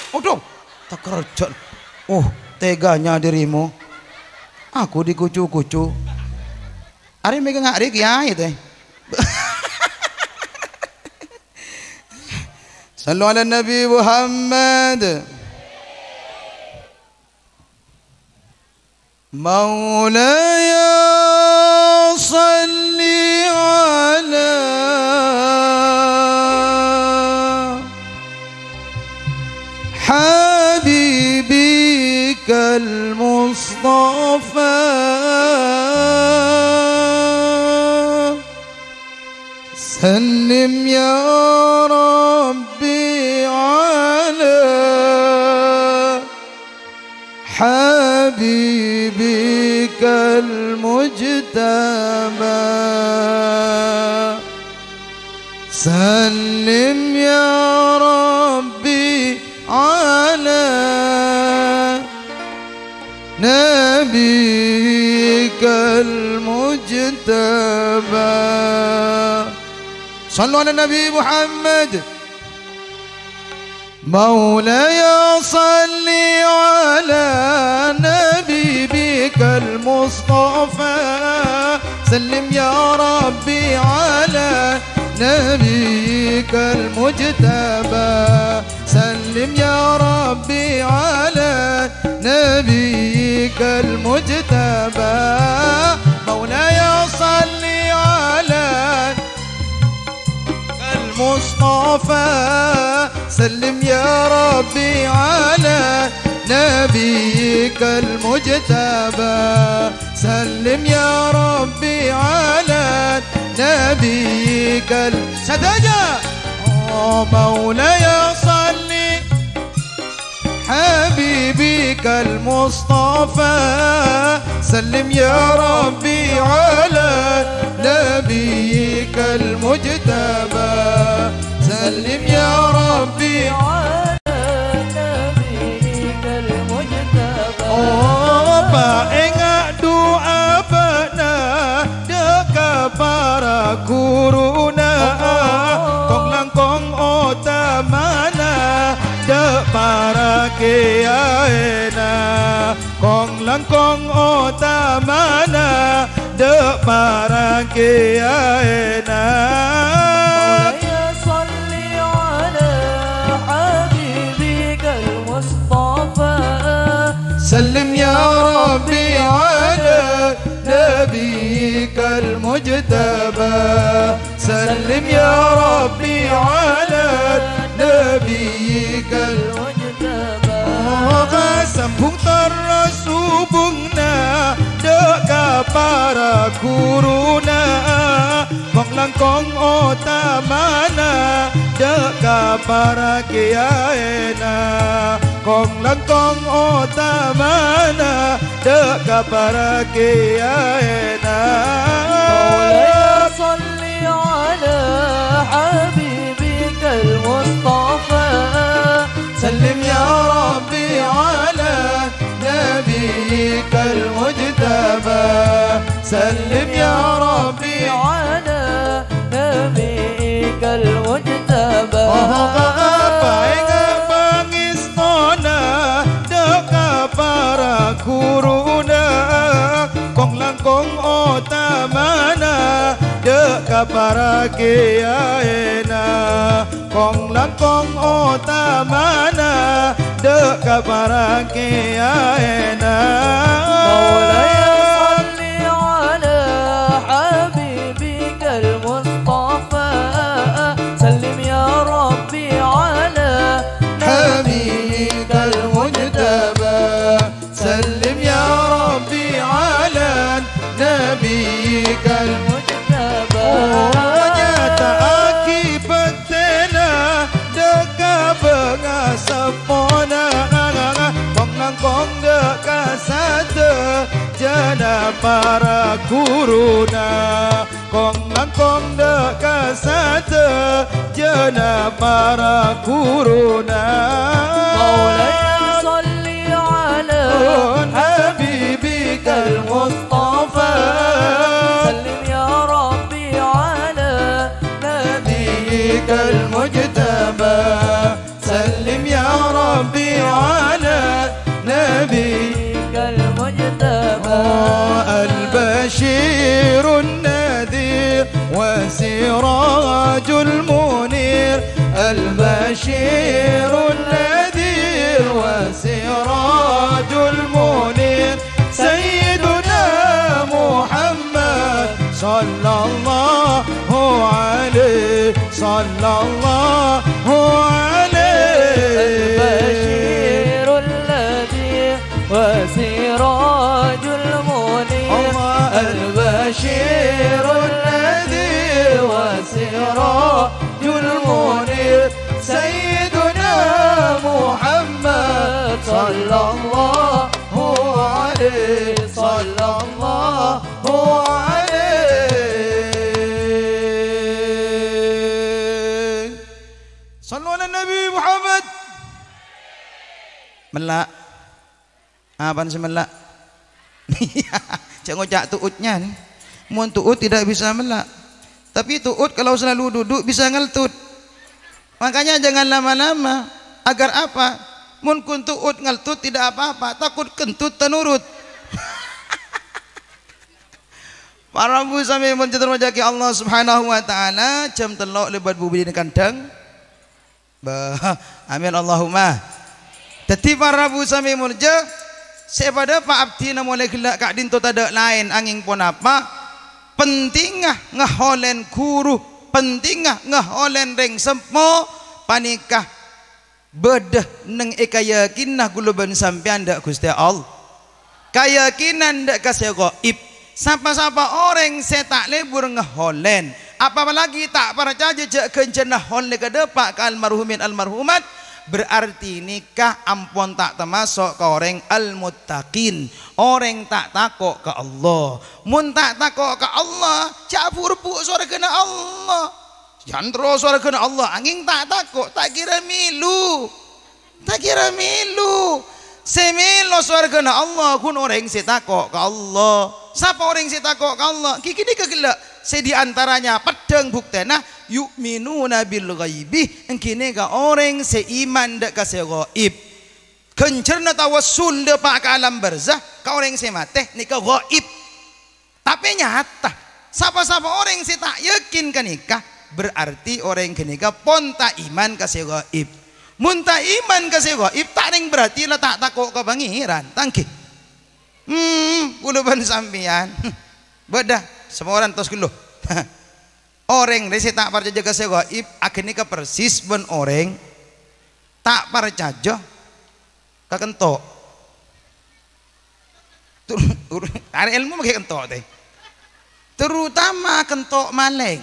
Aduh, takerjhâ. Oh, teganya dirimu. Aku dikucu-kucu. Arè mèghâ nga' rè kiyaè, tè. Shallu ala Nabi Muhammad. مولاي صل على حبيبك المصطفى. سلم يا ربي على حبيبك المجتبى. سلم يا ربي على نبيك المجتبى. صلوا على النبي محمد. مولاي صل على نبيك المصطفى. سلم يا ربي على نبيك المجتبى. سلم يا ربي على نبيك المجتبى. مولاي صل على المصطفى. سلم يا ربي على نبيك المجتبى. سلم يا ربي على نبيك ال-، سدجة. مولاي صل حبيبك المصطفى. سلم يا ربي على نبيك المجتبى. سلم يا ربي على نبيك المجتبى. Oh, paènga' du'a bâ'na ḍâ' ka para ghuruna, kong-langkong otamana ḍâ' para kèyaèna. Kong-langkong otamana ḍâ' para kèyaèna. مولاي صل على حبيبك المصطفى. سلم يا ربي على نبيك المجتبى. سلم يا ربي على نبيك المجتبى. Sambung terros hubungna ḍâ' ka para ghuruna, kong-langkong otamana ḍâ' ka para kèyaèna. Kong-langkong otamana ḍâ' ka para kèyaèna. مولاي صل على حبيبك المصطفى. سلم يا ربي على نبيك المجتبى. سلم يا ربي على نبيك المجتبى. Oh, paènga' pangèstona ḍâ' ka para ghuruna, kong-langkong otamana ḍâ' ka para kèyaèna. Kong-langkong otamana ḍâ' ka para kèyaèna. مولاي صل على حبيبك المصطفى. سلم يا ربي على نبيك المجتبى. سلم يا ربي على نبيك المجتبى. Oh, nyata'aghi bhâktèna ḍâ' ka bângaseppona, kong-langkong ḍâ' ka sadhâjâna para ghuruna. Kong-langkong ḍâ' ka sadhâjâna para ghuruna. مولاي صل على حبيبك المصطفى. سلم يا ربي على نبيك المجتبى. سلم يا ربي على نبيك المجتبى. البشير النذير وسراج المنير. البشير النذير وسراج المنير. سيدنا محمد صلى الله عليه، صلى الله عليه. البشير الذي وسراج المنير. الله. البشير الذي وسراج المنير. سيدنا محمد صلى الله عليه، صلى الله عليه. صلوا على النبي محمد. Mella'. Apana sè mella'? Jhâ' ngoca' tu'utnya. Mon tu'ut tidak bisa mella'. Tapi tu'ut kalau selalu duduk bisa ngeltut. Makanya jangan lama-lama. Agar apa? Mon kun tu'ut ngeltut tidak apa-apa. Takut kentut tanurut. Para rabu sami molja termojâ'aghi Allah Subhanahu wa Ta'ala, jam tello' lèbât bu bâdâna kandhâng. Bâh, amin Allahumma. Dhâddhi, para rabu sami molja, sè padâ pa' abdhina molaè ghellâ' ka'dinto tadâ' laèn angèng ponapa? Pentingnga ngaholèn ghuru, pentingnga ngaholèn rèng sempo panèka bâdâ neng è kayakinanna kaulâ bân sampèyan dâ' Ghustè Allah. Kayakinan dâ' ka sè ghaib. Sapa-sapa orèng sè ta' lebur ngaholèn, apalagi ta' parcajâ jâ' ghânjhârânna holè kadâpa' ka almarhumin almarhumat, berarti nèka ampon ta' tamaso' ka orèng al-muttaqin, orèng ta' tako' ka Allah. Mon ta' tako' ka Allah, jhâ' bu-rebbu' sowarghâna Allah. Jhân terro sowarghâna Allah, angèng ta' tako', ta' kèra mèlo. Ta' kèra mèlo. Sè mèlo sowarghâna Allah ghun orèng sè tako' ka Allah. Sapa orèng sè tako' ka Allah? Ghi ghânèka ghellâ'. Sè di antaranya peddhâng buktèna, "Yu'minuna bil ghaibi", ènggi nèka orèng sè iman dâ' ka sè ghaib. Ghânjhârânna tawassul dâpa' ka alam barzah, ka orèng sè matè, nèka ghaib. Tapè nyata, sapa-sapa orèng sè ta' yakin ghânèka, berarti orèng ghânèka pon ta' iman ka sè ghaib. Mon ta' iman ka sè ghaib, ta' rèng berarti la ta' tako' ka Pangèran, ta' ènggi? Hmm, kaulâ bân sampèyan. Bâdâ, saporana tos ghâllu. Orèng rè sè ta' parcajâ ka sè ghaib, aghânèka persis bân orèng ta' parcajâ ka kento'. Tur-, tur-, arè èlmo maghi kento' tè. Terutama kento' malèng.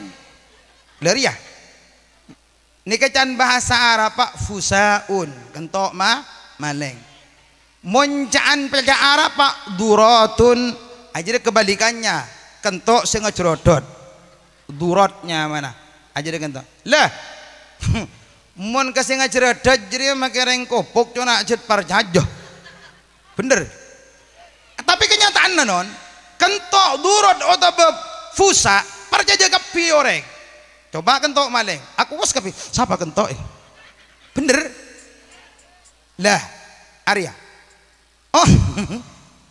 Lha rèya. Nèka can bahasa Arab, Pak, fusaun, kento' ma-, malèng. Mon ca'an pèlka' Arab, Pak, duratun, ajâriyâ kebalikannya, kento' sè ngajrodot. Durat nyamana, ajâriyâ kento'. Lah, mon ka sè ngajrodot jâriyâ makè rèng kopok, cona' jhât parcajâ. Bhender. Tapè kenyataanna, non, kento' durat otabâ fusa parcajâ kabbhi orèng. Coba kento' malèng, aku wes kabbhi, sapa kento', eh? Bhender. Lah, arèya. Oh,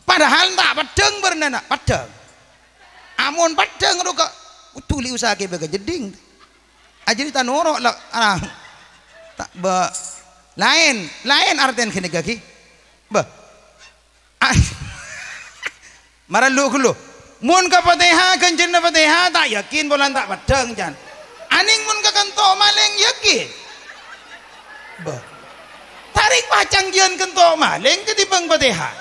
padahal ta' peddhâng bârnana, peddhâng. Amon peddhâng roka, kodhu li usahake bâ ka jeddhing. Ajâriyâ ta' noro' la, ah, ta' bâ-, laèn, laèn artèna ghânèka ghi. Bâ. Ah. Mara lu-ghâllu. Mon ka Fatihah, ghânjhârânna Fatihah, ta' yakin polana ta' peddhâng, can. Anèng mon ka kento' malèng, yakin. Bâ. Ta' rèng pacanggiyan kento' malèng katèmbhâng Fatihah.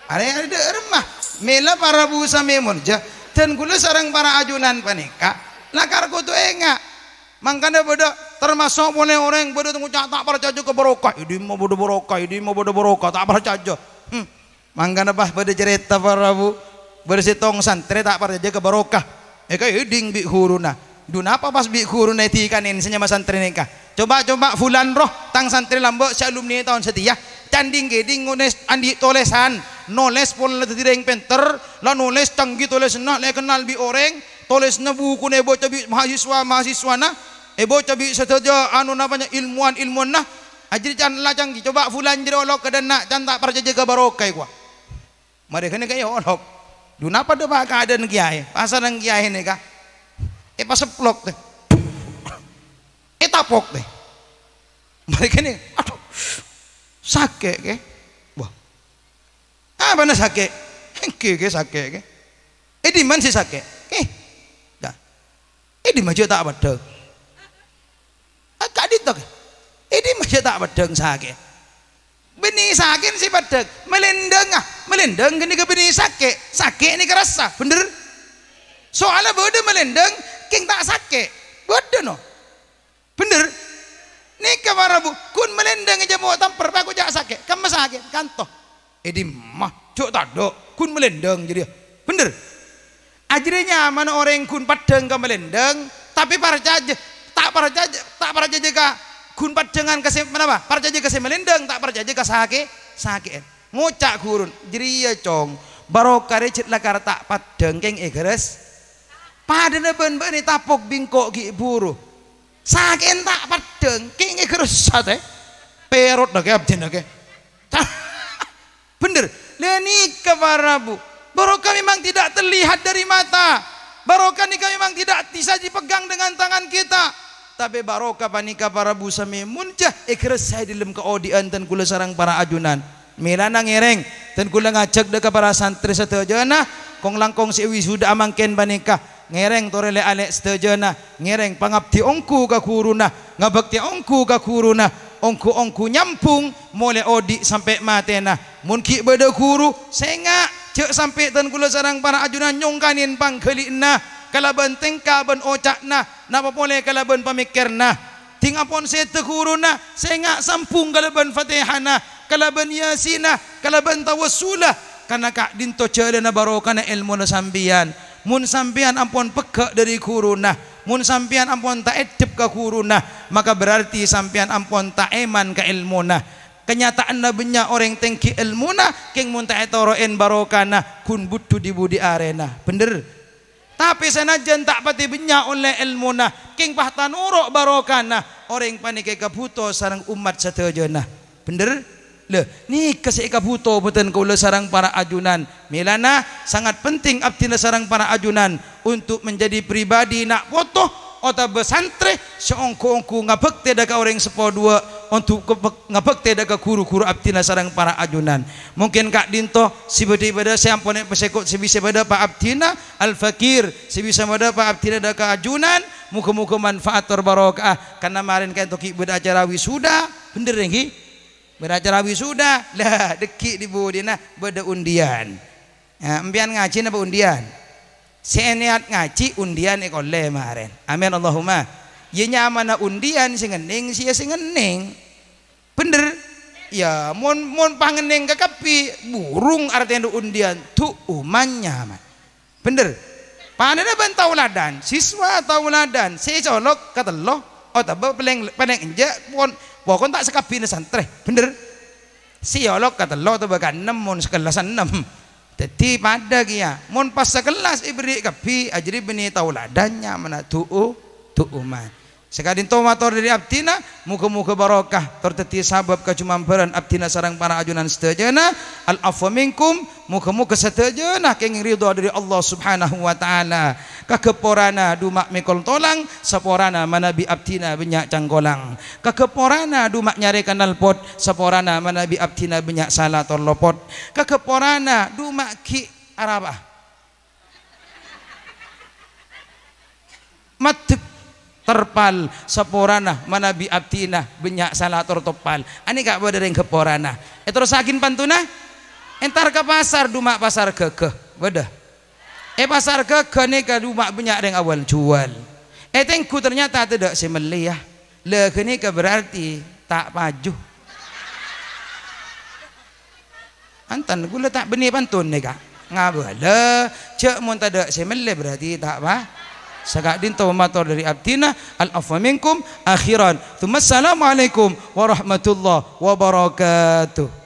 Arè, arè, dâ' remma. Mèla para bu sami molja. Dan kaulâ sareng para ajunan panèka, lakar kodhu enga'. Mangkana bâdâ tamaso' polè orèng bâdâ ngoca' ta' parcajâ ka barokah. È dimma bâdâ barokah, è dimma bâdâ barokah, ta' parcajâ. Hmm. Mangkana pas bâdâ carèta para bu, bâdâ sèttong santrè ta' parcajâ ka barokah. Èkaèdhing bi' ghuruna. Dhu napa pas bi' ghuruna èdhikanè sè nyama santrè nèka? Coba-coba fulan roh, tang santrè lambâ' sè alumni taon satèya. Can dhing-kèdhing nolès andi' tolèsan, nolès polana dhâddhi rèng pènter, la nolès cangghi tolèsanna, la èkennal bi' orèng, tolèsanna bukuna èbâca bi' mahasiswa-mahasiswana, èbâca bi' sadhâjâ anu napanya ilmuwan-ilmuwanna. Ajâriyâ can la cangghi, coba fulan jârèya olok ka dânna', can ta' parcajâ ka barokah, kowa. Marè ghânèka èolok. Dhu napa dâ' pa' kaadâ'ân kèyaè? Pasareng kèyaè nèka. Èpaseplok, tè. Ètapok, tè. Marè ghânèka, adhu. Sakè', Kè. Wah. Apana sakè'? Èngghi, Kè, sakè', Kè. È dimma sè sakè'? Kè. Dah. È dimma jâ' ta' peddhâng? Ah, ka'dinto, Kè. È dimma jâ' ta' peddhâng sakè'? Bânnè sakè'en sè peddhâng. Malèndhâng, ah. Malèndhâng ghânèka bânnè sakè'. Sakè' nèka rassa, bhender? Soalla bâdâ malèndhâng, kèng ta' sakè'. Bâdâ, no. Bhender? Nèka para bu, ghun malèndhâng è jhâmo' tamper, pakoca' sakè'. Kemma sakè', kanto. È dimma? Jâ' tadâ', ghun malèndhâng jârèya. Bhender? Ajâriyâ nyamana orèng ghun peddhâng ka malèndhâng, tapè parcajâ, ta' parcajâ, ta' parcajâ ka ghun peddhângan ka sè, manapa? Parcajâ ka sè malèndhâng, ta' parcajâ ka sakè', sakè'en. Ngoca' ghurun, "Jârèya, Cong, barokah rè jhât lakar ta' peddhâng kèng èghârâs." Padâna bân bâ'na tapok bingko' ghi' buru. Sakè'en ta' peddhâng, kèng èghârâs satè. Pèrot dâ' kè abdhina kè. Bhender. Lha nèka para bu. Barokah memang tidak terlihat. Lihat dari mata. Barokah nèka memang tidak bisa dipegang dengan tangan kita. Tapè barokah panèka para bu samè mon jhâ' èkarassa è dhâlem kaodi'ân dân kaulâ sareng para ajunan. Mèlana ngèrèng, dân kaulâ ngajhâk dâ' ka para santrè sadhâjâna, kong-langkong sè wisudâ'â mangkèn panèka, ngèrèng torè lè'-alè' sadhâjâna, ngèrèng pangabdi ongghu ka ghuruna, ngabhâktè ongghu ka ghuruna, ongghu-ongghu nyambhung molaè odi' sampè' matèna. Mon ghi' bâdâ ghuru, sènga', jhâ' sampè' dân kaulâ sareng para ajunan nyongkanè pangghâli'ânna kalabân tèngka bân oca'na, napa polè kalabân pamèkkèrra. Dhing ampon sèdhâ ghuruna, sènga' sambhung kalabân Fatèhana, kalabân Yasinna, kalabân tawassula, karna ka'dinto jhâlânna barokana èlmona sampèyan. Mon sampèyan ampon pegghâ' dâri ghuruna, mon sampèyan ampon ta' èdhep ka ghuruna, maka berarti sampèyan ampon ta' èman ka èlmona. Kanyata'anna bânnya' orèng tèngghi èlmona, kèng mon ta' ètoro'è barokana, ghun budhu dhi-budhi arèna. Bhender? Tapè sanajjhân ta' patè bânnya' ollè èlmona, kèng pas ta' noro' barokana, orèng panèka èkabhuto sareng ommat sadhâjâna. Bhender? Lha, nèka sè èkabhuto bhâdhân kaulâ sareng para ajunan. Mèlana sangat penting abdhina sareng para ajunan untuk menjadi pribadi na' poto otabâ santrè sè ongghu-ongghu ngabhâktè dâ' ka orèng seppo duwâ', ongghu ngabhâktè dâ' ka ghuru-ghuru abdhina sareng para ajunan. Mungkin ka'dinto sè bâdâ-bâdâ sè ampon èpasèkot sè bisa bâdâ pa' abdhina, Al-Fakir, sè bisa bâdâ pa' abdhina dâ' ka ajunan, moghâ-moghâ manfaat tor barokah. Karna marèn ka'dinto ghi' bâdâ acara wisuda, bhender ènggi? Bâdâ acara wisuda, la, dâggi' dhi-budhina bâdâ undian. Ya, empèyan ngajhi napa undian? Sè niyat ngajhi undian èkollè marèn. Amin Allahumma. Ya nyamana undian sè ngennèng, sè ya sè ngennèng. Bhender? Ya, mon, mon pangennèng kakabbhi, burung artèna undian, du'uman nyaman. Bhender? Padâna bân tauladan, siswa tauladan, sè colok katello, otabâ palèng, palèng enjâ', pon, pokon ta' sakabbhina santrè. Bhender? Sè colok katello otabâ kaennem, mon sakellas ennem. Dhâddhi padâ kèya. Mon pas sakellas èberri' kabbhi, ajâriyâ bânnè tauladan nyamana du'u-, du'uman. Saka'dinto mator dâri abdhina, moghâ-moghâ barokah, tor dhâddhi sabâb kajumambhârân abdhina sareng para ajunan sadhâjâna. Al-afwa minkum, moghâ-moghâ sadhâjâna kèngèng ridha dâri Allah Subhanahu wa Ta'ala. Kaghâpporana duma' mèkol tolang, saporana manabi abdhina bânnya' cangkolang. Kaghâpporana duma' nyarè knalpot, saporana manabi abdhina bânnya' sala tor lopot. Kaghâpporana duma' ghi' arapa? Maddhek terpal, saporana manabi abdhina bânnya' sala tor toppal. Anèka bâdâ rèng ghâpporana. Èterrossaghi pantonna? Entar ka pasar, duma' pasar ghâghâ. Bâdâ? È pasar ghâghâ nèka duma' bânnya' rèng awal juwal. Ètengghu ternyata tadâ' sè mellè, ya. La ghânèka berarti ta' paju. Antan, kaulâ ta' bânnè pantonna, Ka'. Ngabâlâ, jhâ' mon tadâ' sè mellè berarti ta' pa-, saka'dinto mator dâri abdhina, al-afwa minkum, akhiran. Tsumma assalamualaikum warahmatullahi wabarakatuh.